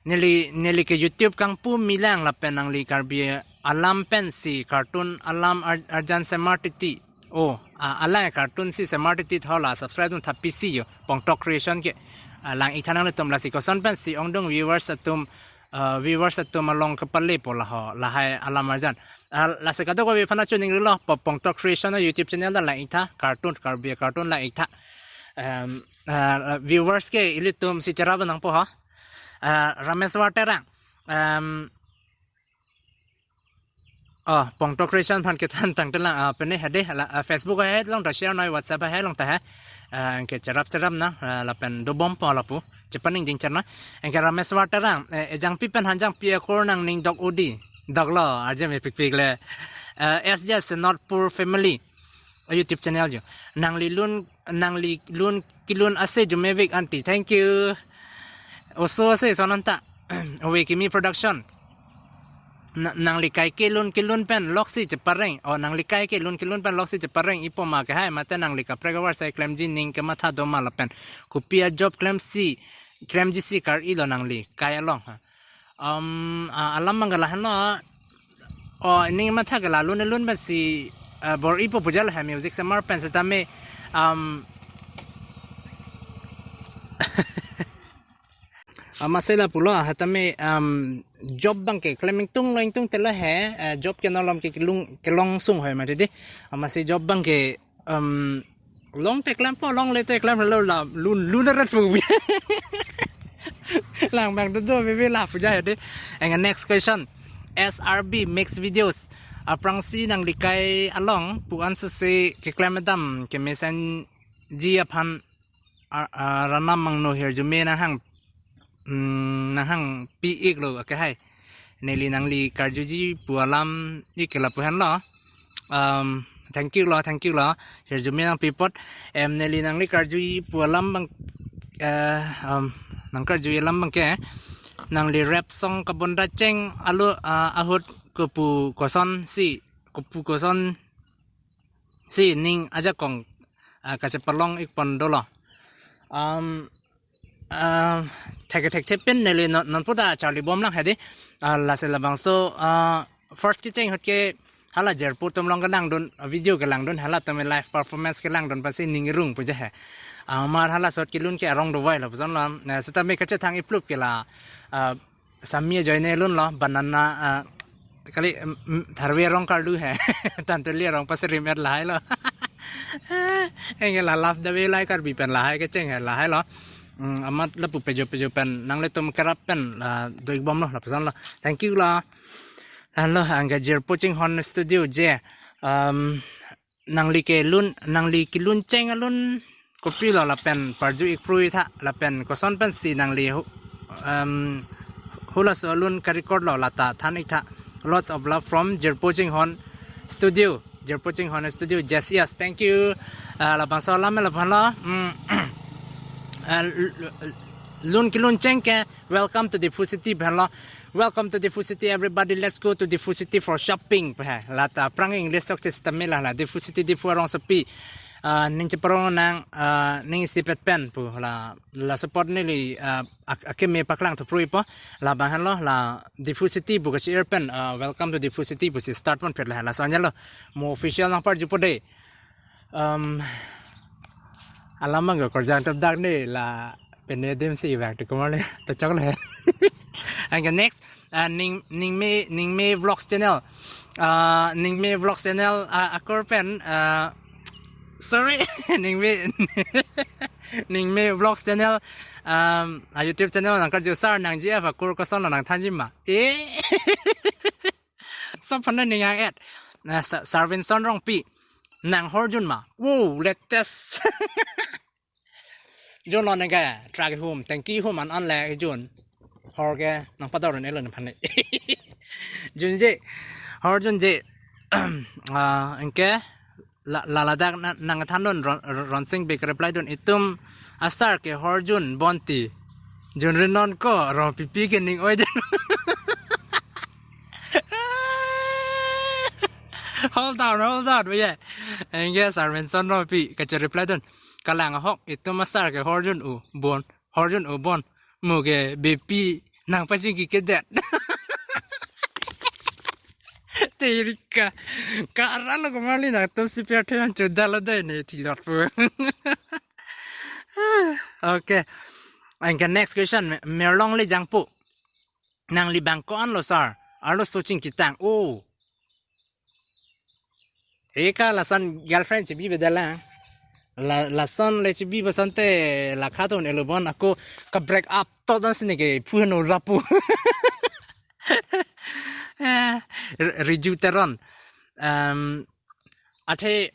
Neli, neli ke YouTube kangpu milang lapen nangli Karbi alam pensi cartoon alam ar-, arjan semar titi. Oh, ah, alai cartoon si semar titi thola subscribe dun tha pisi yo. Pongtok Creation ke. Ah, lang-ik tha nanglitum lasi koson pensi ongdung viewers atum, ah, viewers atum along kepalepo laho, lahai alam arjan. Ah, lasi kadokave aphan achuning rilo, po Pongtok Creation a YouTube channel ta lang-ik tha, cartoon, Karbi cartoon lang-ik tha. Em, ah, viewers ke ilitum si cherap nangpo ha. Ah, Rameshwar Terang. Em, oh, Pongtok Creation aphan kethan tangte lang, ah, pene hade, la, ah, Facebook ahe long ta share noi, WhatsApp ahe long ta he. Ah, anke cherap cherap na, ah, lapen dobompo lapu. Chepaning jingchar na. Anke Rameshwar Terang, eh, ejangpi pen hanjang pi akur nangning dok udi. Doklo, arje mepikpik le. Eh, S J Senotpur family. A YouTube channel yo. Nangli lun, nangli lun kelun ase jumevik aunty. Thank you. Oso ase sonanta. Ove Kimi Production. Na-, nangli kai kelun kelun pen loksi chepareng. Oh, nangli kai kelun kelun pen loksi chepareng-ipo ma kehai, mate nangli kaprek avarsai klemji ning kematha do ma lapen kopi a job klemsi, klemji si kar-ilo nangli kai along ha. Um, ah, alam abang ke lahenlo. Oh, ning matha ke la lun lun pensi, ah, bor-ipo pu jal ha music semar pen setame, um, amat si lapulo, setame, um, job abang ke klem ingtung lo ingtung tela he, eh, job ke nolom ke kelung, kelong sung hoi mati de. Amat si job abang ke, um, long te klempo, longle te klemlo la lun, lun ret pu. Lang abang dodo bebe lapu ja de. And next question. S R B Mix Videos. Aphrangsi nangli kai along pu ansose keklem dam kemesenji aphan ar-, ar-, ranam mangno hirjume nanghang, mm, nanghang pi-iklo akehai. Neli nangli karjuji pu alam ik ke lapu henlo. Um, thank you lo, thank you lo. Hirjume nangpi apot. Em, neli nangli karjuji pu alam abang, eh, um, nangkarjuji alam abang ke. Nangli rap song kabonda cheng alo, ah, ahut kopu kosonsi, kopu kosonsi ning ajakong, ah, kachepalong-ik pon dolo. Um, ah, thek thek thek pen neli non, non puta charli bom lang hedi. Ah, lasi labangso, ah, first kecheng ahut ke hala jirpo atum along kelangdun, video kelangdun, halatum live performance kelangdun pensi ning irung pu je he. Amat halaso ahut kelun ke arong dovai lo puson lo. Nah, setame kachethang iplup ke la, ah, Sami ajoine lun lo, banana, ah, kali, mm, mm, tharve arong karlu he. Tantuli arong pasirim et lahai lo. Anke la love the way lahai Karbi pen lahai kecheng he lahai lo. Mm, amat lapu pejo pejo pen nanglitum kerap pen la do-ik bom lo lapuson lo. Thank you lo. Lahenlo anke Jirpo Chinghon Studio je. Um, nangli kelun, nangli kelun cheng alun kopilo lapen parju-ik prui tha lapen koson pensi nangli hu-, um, hulaso alun ka-record lo lata than-ik tha. Lots of love from Jirpo Chinghon Studio. Jirpo Chinghon Studio. Yes, yes. Thank you. Ah, labangso alam lapu henlo. Mm. Ah, l-, l-, lun kelun cheng ke, "Welcome to Diphu City," pu henlo. "Welcome to Diphu City, everybody. Let's go to Diphu City for shopping," pu he. Lata aphrang English sok chesitame la, la Diphu City, Diphu arongsopi, ah, ning cheparong nang, ah, ning isipet pen pu la, laso apot neli, ah, ak-, akeme paklang thu pruipo. Labang henlo la Diphu City pu kachi-ir pen, ah, "Welcome to Diphu City" pusi start ponpet la, laso anjalo. Mo official nangparjupo de. Um, alam abang ke korjang tep dak ne la pene adim si vak tu kumar le to chok le. Anke next, ah, Ning, Ningme, Ningme Vlogs Channel. Ah, Ningme Vlogs Channel, ah, akur pen, ah, sorry, Ningme, Ningme Vlogs Channel, um, ah, YouTube channel nangkarju sir nang G F akur koson lo nangthanji ma. Eh. Sop aphan ning ang et. Nah, Sa-, Sarvinson Rongpi. Nang hor jun ma? Wow, latest. Jun lo neke, truck hum, tanki hum an an le jun. Hor ke, nangpador ne lo ne aphan ne. Junje, hor junje. Ah, anke, la, la ladak na, nangthandun Ron, Ron, Ronsing Bey reply dun, "Itum asar ke hor jun bonti. Jun ri non ko, Rongpipi ke ning oi jun." Hold on, hold on, yeah. Anke Sarmenson Rongpi kache reply dun. Kalang ahok, itum asar ke horjun u bon, horjun u bon. Mo ke bepi nang pachingki kedet. Terika. Ka aralo ko marli nangtum si piar thenan chodalo dai ne thilor pu. Okay. Anke next question, Merlong Lejangpo. Nangli bang ko-an lo sir? Arloso chingkitang. Oh. Eka lason girlfriend chebi bedalang. La, lason le chebi basante la khatun elubon ako ka break up to dan sini ke phu no rapu. Eh, Riju Teron. Um, athe,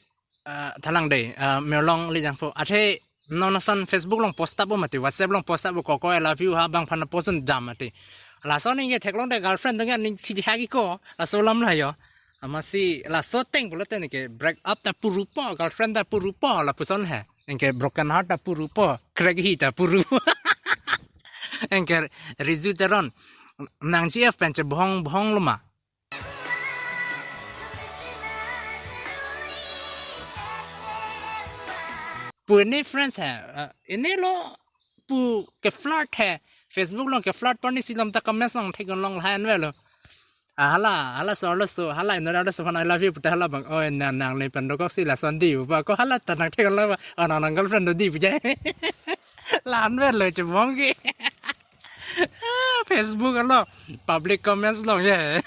uh, thalang dei, uh, Merlong Lejangpo. Athe non ason Facebook along post up mati, WhatsApp along post up ko ko I love you ha bang phana post un jam mati. Lason ningke theklong dei girlfriend dengan ning chidi hagi ko, laso alam la yo. Amatsi laso ateng pulote ningke break up ta purupo, girlfriend ta purupo, lapuson he. Anke broken heart ta purupo, crack hi ta purupo. Anke Riju Teron, nang G F pen chebhong bhong lo ma? Pu ini friends he, uh, ini lo pu ke flirt he. Facebook along ke flirt parni si lam ta comments along thek long lahan velo. Ah, hala, hala so, hala so, hala inora so, I love you, puta hala bang. Oh, na nang le pen dokok si lason di, ba ko hala ta nang thek lo ba. Oh, nang nang girlfriend do di, puja. Lahan velo chebhong ke. Ah, Facebook along, public comments along ye.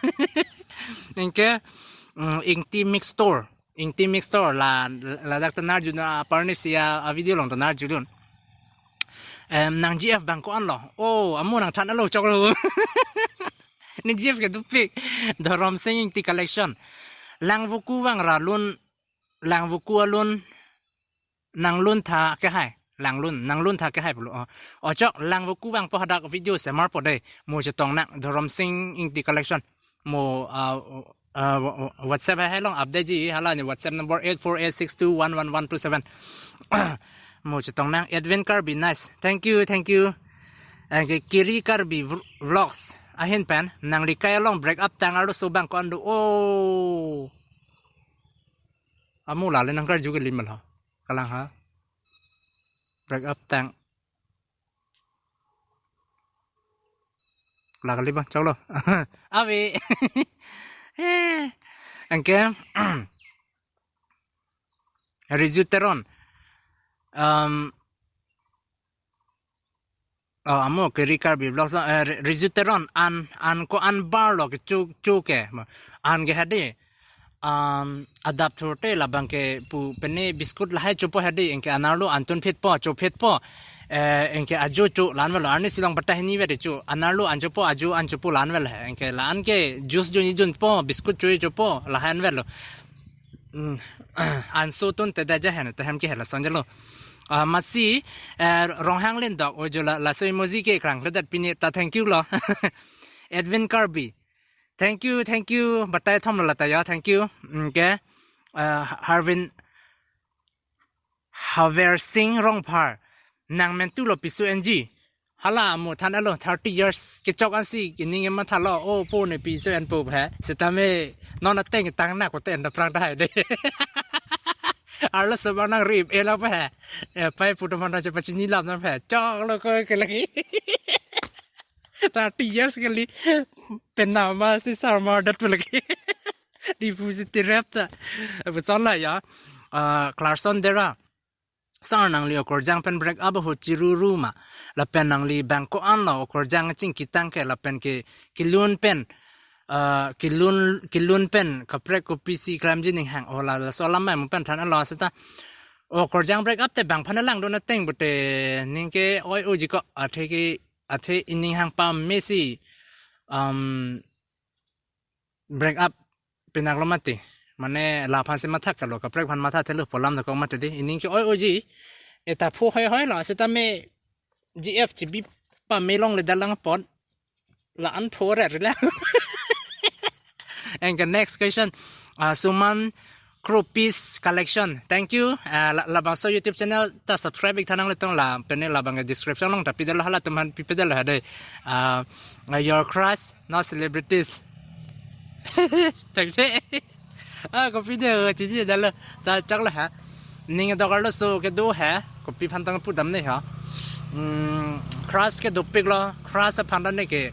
Anke, mm, Ingti Mix Store. Ingti Mix Store la, ladak ta narju na parni si a, a video along ta narju dun. Em, nang G F bang ko-an lo. Oh, amu nang than alo choklo. Ni G F ke dupik. Dhorom Sing Ingti Collection. Langvoku vang ra lun, Langvoku alun, nang lun tha kehai. Lang lun, nang lun tha kehai pulo. Oh. Ochok, Langvoku vangpo hadak video semar po dei. Mo chetong nang Dhorom Sing Ingti Collection. Mo, uh, uh, WhatsApp hai long update ji, hala ni WhatsApp number eight four eight six two one one one two seven. Mo chetong nang Edwin Karbi, nice. Thank you, thank you. Anke Kiri Karbi vl-, Vlogs. Ahin pen, nangli kai along break up tang arloso bang ko-an do. Oh. Amu la le nang karju ke lim la. Kalang ha. Break up tang. Lak liba, choklo. Ave. Eh, anke. Riju Teron. Um, oh, amu ke Kiri Karbi Vlogs, eh, Ri-, Riju Teron an, an ko-an bar lo ke chu, chu ke. An ke hadi. Um, adap thurte labang ke pu pene biscuit lahai chopo hadi, anke anerlo an tun phitpo, cho phitpo. Eh, anke ajo cho lahan velo, arni si long batai hini vede cho. Anerlo an chopo, ajo an chopo lahan velo he. Anke la-an ke juice jo ni junpo, biscuit cho chopo lahan velo. Hmm, an so tun te da ja hen, te hem ke hela sonjalo. Ah, amatsi, eh, Ronghang Lindok, ojo la, laso emoji ke krang, le dat pini ta thank you lo. Edwin Karbi. Thank you, thank you. Batai thom lo lata ya, thank you. Okay. Uh, Harvin, Haver Singh Rongphar. Nang mentu lo piso N G. Hala mo than alo thirty years kechok ansi kining ema thalo. Oh, po ne piso en po he. Setame non ateng tang na ko ten da prang dai de. Arloso bang nang rip ela pa he. Eh, pai putu mana cepat sini lam na he. Choklo ko ke lagi. Thirty years kali. Penama si sarma dat lagi. Di pusi tirap ta. Abu son la ya. Ah, Clarkson Dera. Sar nangli okorjang pen break up ho chiruru ma. Lapen nangli bang ko-an lo okorjang chingkitang ke lapen ke kilun pen. Ah, kilun, kilun pen kaprek kopisi kramji ning hang. Oh la, laso alam mai mo pen than alo seta. Okorjang break up te bang phana lang do na teng bute ningke oi oji ko athe ke athe ining hang pame si, um, break up pinak lo mati. Mane la phan si matha kalo, kaprek phan matha thelo polam dako mati di. Ining ke oi oji. Eta phu hoi hoi lo, setame G F G B pame longle dalang pon. La-an phu re re la. And the next question, uh, Suman Kropis Collection. Thank you. Uh, la, labangso YouTube channel ta subscribe ik thanang letong la pene labang description along ta pidelo hala teman pipedelo hade. Uh, your crush, not celebrities. Thank you. Ah, kopi de, eh, chiji dalo. Ta chaklo ha. Ning dokar lo so kedo ha. Kopi aphan tang pudam ne ha. Hmm, crush ke dopiklo. Crush aphan ta neke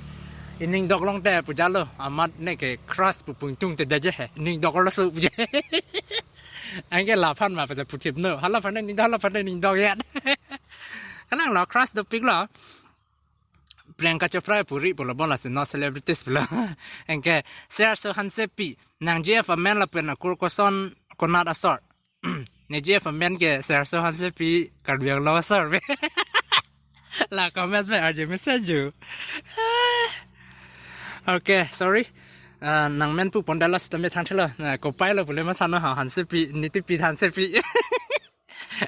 ining doklong te pu jalo. Amat neke crush pu pungtung te daje ha. Ning dokar lo so pu je. Anke laphan ma pada puthip no. Hala phan ning, hala phan ning dok ya. Kanang lo crush dopiklo. Priyanka Chopra puri pulo, bon lasi no celebrities pulo. Anke Sir So Hansepi, nang G F amen lapen akur koson konat asor. Ne G F amen ke Sir So Hansepi Karbi Anglong asor be. La comments me arje message ju. Okay, sorry. Ah, nang men pu pon dala sitame than thelo. Na, kopai lo pule ma than no ha, Hansepi, Nitipi Hansepi.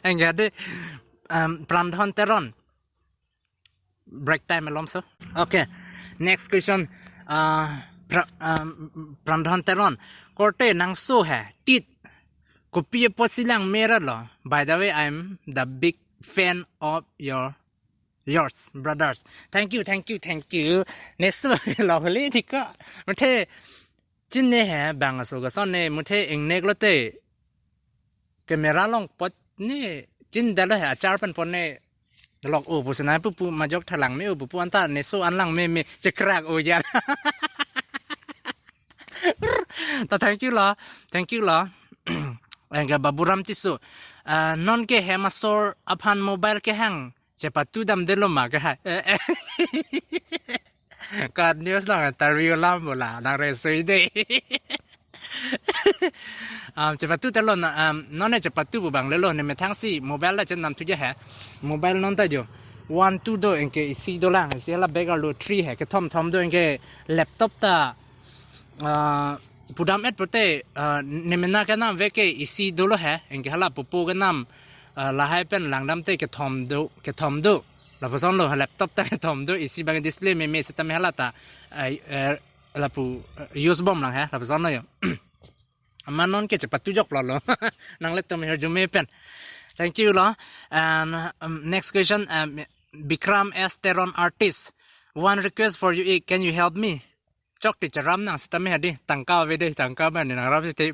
Anke de, um, Prandhon Teron. Break time alom so. Okay. Next question. Uh, pra, um, Prandhon Teron. Korte nang so hai. Tit. Kopi apotsi lang mera lo. By the way, I'm the big fan of your, yours, brothers. Thank you, thank you, thank you. Next lo holi thika. Mate chin ne hai bang aso kason ne muthe ingnek lote. Camera long pot ne chin dalo hai achar pen pon ne. Lok o pusi nai pupu majok thalang me o pupu anta ne so an lang me me chekrak o ya. Ta thank you la. Thank you la. Anke Baburam Tisso. Ah, non ke hem asor aphan mobile kehang chepatu dam delo ma ke hai. Kat news lang interview lam bola lang resui de. Um, chepatu telo na, um, non ne chepatu bu bang lelo ne methang si mobile la chen nam thu ja hai. Mobile non ta jo. One, two do anke isi do lang, isi la bag arlo three hai, kethom thom do anke laptop ta, uh, pudam et pote, uh, ne mena kenam ve ke isi dolo hai, anke hala pupu kenam, uh, lahai pen langdam te kethom do, kethom do. Lapuson lo, laptop ta kethom do, isi bang display me me sitame hala ta, ai, eh, lapu, eh, use bom lang hai, lapuson lo jo. Ama non ke chepatu jok lo lo. Nanglitum arjume pen. Thank you lo. And, um, next question, um, Bikram S Teron artist. One request for you, eh, can you help me? Chok ti charam nang sitame hadi, tangka ave de, tangka ba ne nang ram te.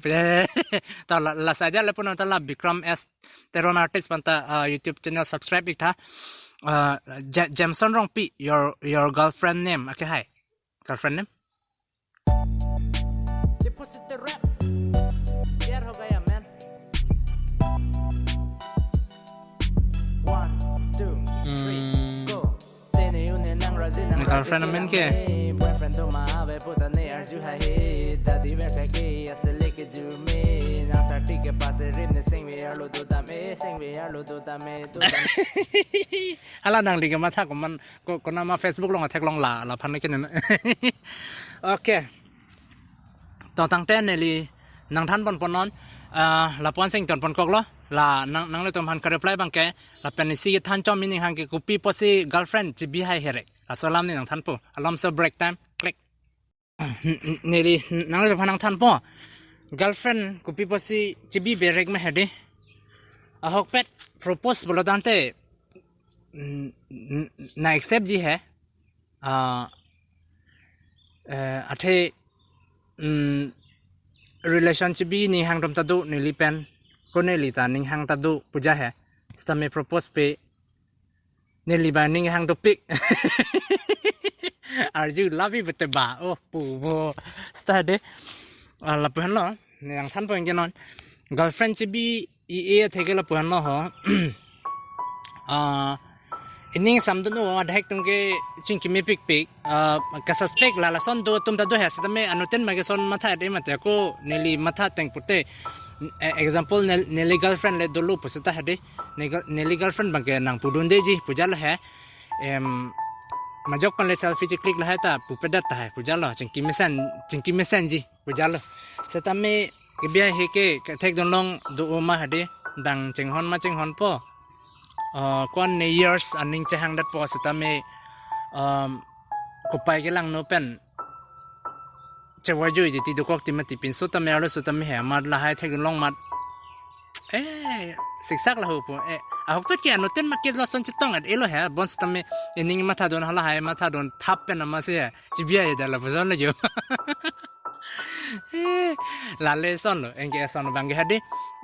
Ta la, la saja le pun ta la Bikram S Teron artist panta, uh, YouTube channel subscribe ik tha. Uh, Ja-, Jameson Rongpi, your, your girlfriend name. Okay, hi. Girlfriend name? ये फुर्सत रैप प्यार हो गया man. One, two, three, Hmm. Go. Tene une nang razi nang Girlfriend razi amen ke? Boyfriend to ma ave puta ne arju hai he. Jadi ver ke asle ke ju me. Nang sarti ke pass rim ne sing ve arlo do dam e, sing ve arlo do dam e, do dam e. Hala nangli ke matha koman ko, konama Facebook along atheklong la, laphan ke ne. Okay. To tangte neli nangthan pon pon non, ah, lapu-an sing ton pon koklo, la nang, nanglitum aphan ka-reply abang ke, lapen isi kethan chom ining hang ke kopi apotsi girlfriend chibi hai herek. Laso alam ne nangthanpo. Alom so break time. Click. Neli nanglitum aphan nangthanpo. Girlfriend kopi apotsi chibi berek ma hedi. Ahokpet propose pulo tangte, mm, mm, na accept ji hai. Ah, eh, athe, mm, relation chibi ning hang atum ta do neli pen, ko neli ta ning hang ta do pu ja hai. Sitame propose pe neli ba ning hang dopik. Arju labi bete ba, oh, pu bo. Sita de. Ah, lapu-an lo, ne nangthanpo anke non. Girlfriend chibi i-e athe ke lapu-an lo ho. Ah, ining samdun o adhek atum ke chingki mepikpik. Ah, ka-suspect la lason do atum ta do hai sitame anuten ma ke son matha de mate ko neli matha teng pute. Eh, example nel-, neli girlfriend le dolo pu sita hadi. Ne girl-, neli girlfriend abang ke nang pudun de ji pu ja lo hai. Em, majok pen le selfie chi-click lahai ta pupedet tahai pu ja lo, chingki mesen, chingki mesen ji pu ja lo. Sitame kebi hai ke kethek dun long do o ma hadi, bang chinghon ma chinghonpo. Ah, ko-an ne years aning chehang detpo sitame, um, kopai kelangno pen chevoi jui di ti dokok ti mati pinso tame arlo so tame hai amat lahai thek dun long mat. Eh, siksak lahu po. Eh, ahokpet ke anuten ma ke lason chetong at elo hai, bon sitame ining matha dun hala hai matha dun thap pen ama se hai. Chibi hai da lapuson lo jo. Lale son lo, anke son abang ke hadi.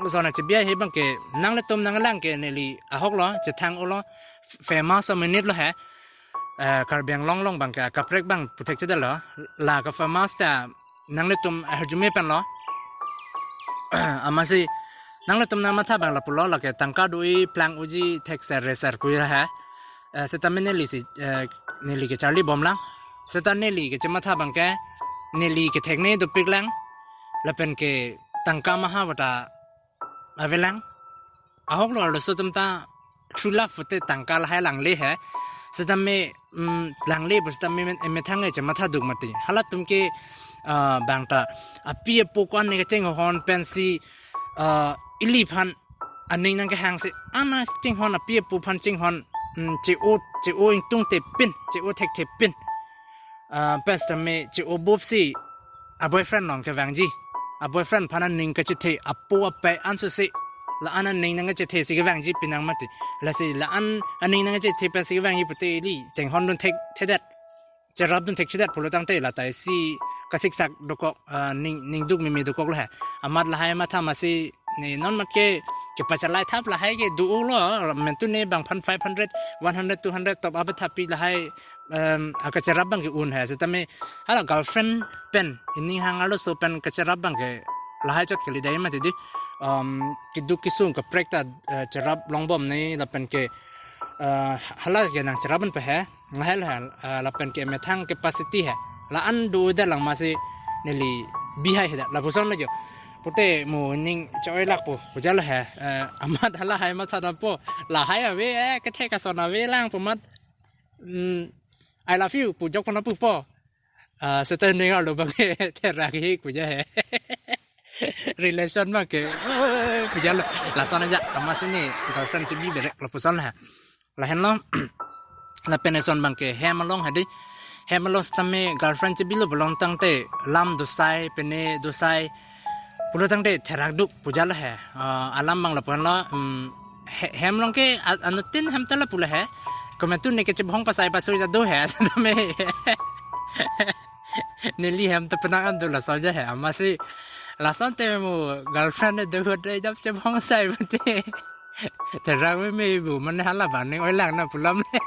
Son achibi ahe abang ke nanglitum nanglang ke neli ahok lo, chethang olo, famous a minute lo he. Eh, Karbi Anglong along abang ke kaprek abang puthekchedetlo. La ke famous ta nanglitum ahirjume pen lo. Amatsi nanglitum nangmatha abang lapulo, lake tangka do-i, plang uji, thekser reser pu he. Eh, seta me neli si, eh, neli kecharli bomlang. Seta neli kechematha abang ke, neli kethekne dopiklang. Lapen ke tangka maha vata avelang. Ahok lo arloso atum ta true love pute tangka lahai langle he. Seta me, mm, langle pu seta me, me, methang e chematha duk mati. Halatum ke, ah, abang ta api apo ko-an ne kachinghon pensi, ah, ili aphan aning nangkehang si, ana chinghon, api apo aphan chinghon, mm, che-o, che-o ingtungte pin, che-o thekthe pin. Ah, pen seta me che-o bupsi a-boyfriend along kevangji. A-boyfriend aphan aning kachethe, apo apai ansose la-an aning nangkachethe si kevangji pinang mati. Lasi la-an aning nangkachethe pensi kevangji pute ili chinghondun thekthedet, cherapdun thekthedet pulo tangte lata isi kasiksak dokok, ah, ning, ningduk meme dokok lo he. Amat lahai matha amatsi ne non mat ke kepachalai thap lahai ke do-o lo, mentu ne abang aphan five hundred, one hundred, two hundred top up thappi lahai, em, akacherap abang ke un he. Seta me hala girlfriend pen ining hang arloso pen kacherap abang ke lahai chot kali dai mati di. Em, keduk kesung kaprek ta, eh, cherap longbom ne lapen ke, eh, hala ke nangcherap an pe he. Lahai lo he, eh, lapen ke methang capacity he. La-an do-o det lang amatsi neli bihai he det. Lapuson lo jo. Pute mo ning choi lak po. Puja lo he. Eh, amat halahai matha dampo. Lahai ave, eh, kethek ason avelang pu amat. Mm, "I love you" pu jok pana pupo. Ah, seta ning arlo abang therak hik puja he. Relation abang ke, eh, puja lo. Lason aja, amatsi ne girlfriend chibi berek lapuson he. Lahenlo. Lapen eson abang ke hem along hadi. Hem along seta me girlfriend chibilo pulo tangte lam dosai, pene dosai pulo tangte therak duk puja lo he. Ah, alam abang lapu-an lo, mm, he-, hem along ke a-, anuttin hem ta lapu lo he. Komantu ne kechebhong pasai pasui ta do he. Seta me neli hem ta penang an do lason aja he. Amatsi lason te mo girlfriend ne do hut de jap chebhong sai pute. Therak meme pu mane hala abang ning oi lang na pu alam le.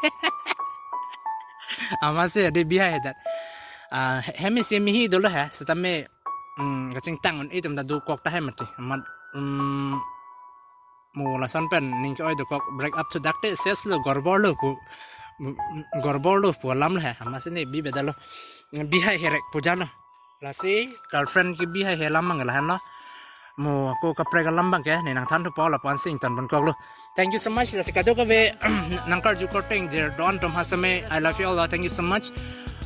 Amatsi adi bihai he det. Ah, he-, hem isi mihi dolo he, seta me, mm, kachingtang un-e atum ta dokok tahai mati. Amat, mm, mo lason pen ning ke-oi dokok break up to dakte ses lo gorbor lo pu, mm, gorbor lo pu alam lo he. Amatsi ne bi beda lo. Bihai herek puja lo. Lasi girlfriend kebihai he alam abang lahenlo. Mo ako kaprek alam abang ke ne nangthan thupo lapu-an si ingtonpon kok lo. Thank you so much. Lasi kadokave nangkarju korte ingjir do-an atum ha seta me, I love you all. Thank you so much.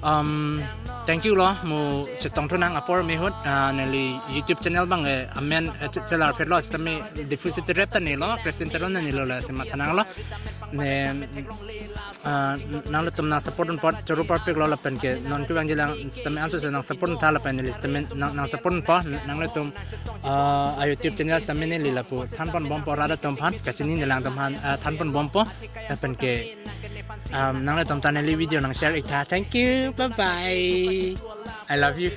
Um, thank you lo. Mo chetong thunang apor ahut, ah, neli YouTube channel abang, eh, amen, eh, che-, chelar phet lo seta me Diphu si terep ta ne lo, Christian Teron ne lo, lasi matha nang lo. Ne, ah, nanglitum nang support unpo, choro parpik lo lapen ke non kevangji lang seta me ansose nang support untha lapen neli seta me nang, nang support unpo, nanglitum, ah, a-YouTube channel seta me neli lapu thanpon bompo, rat atum aphan, kachinine lang atum aphan, ah, thanpon bompo, lapen ke, um, nanglitum ta neli video nang share iktha. Thank you, bye bye, I love you.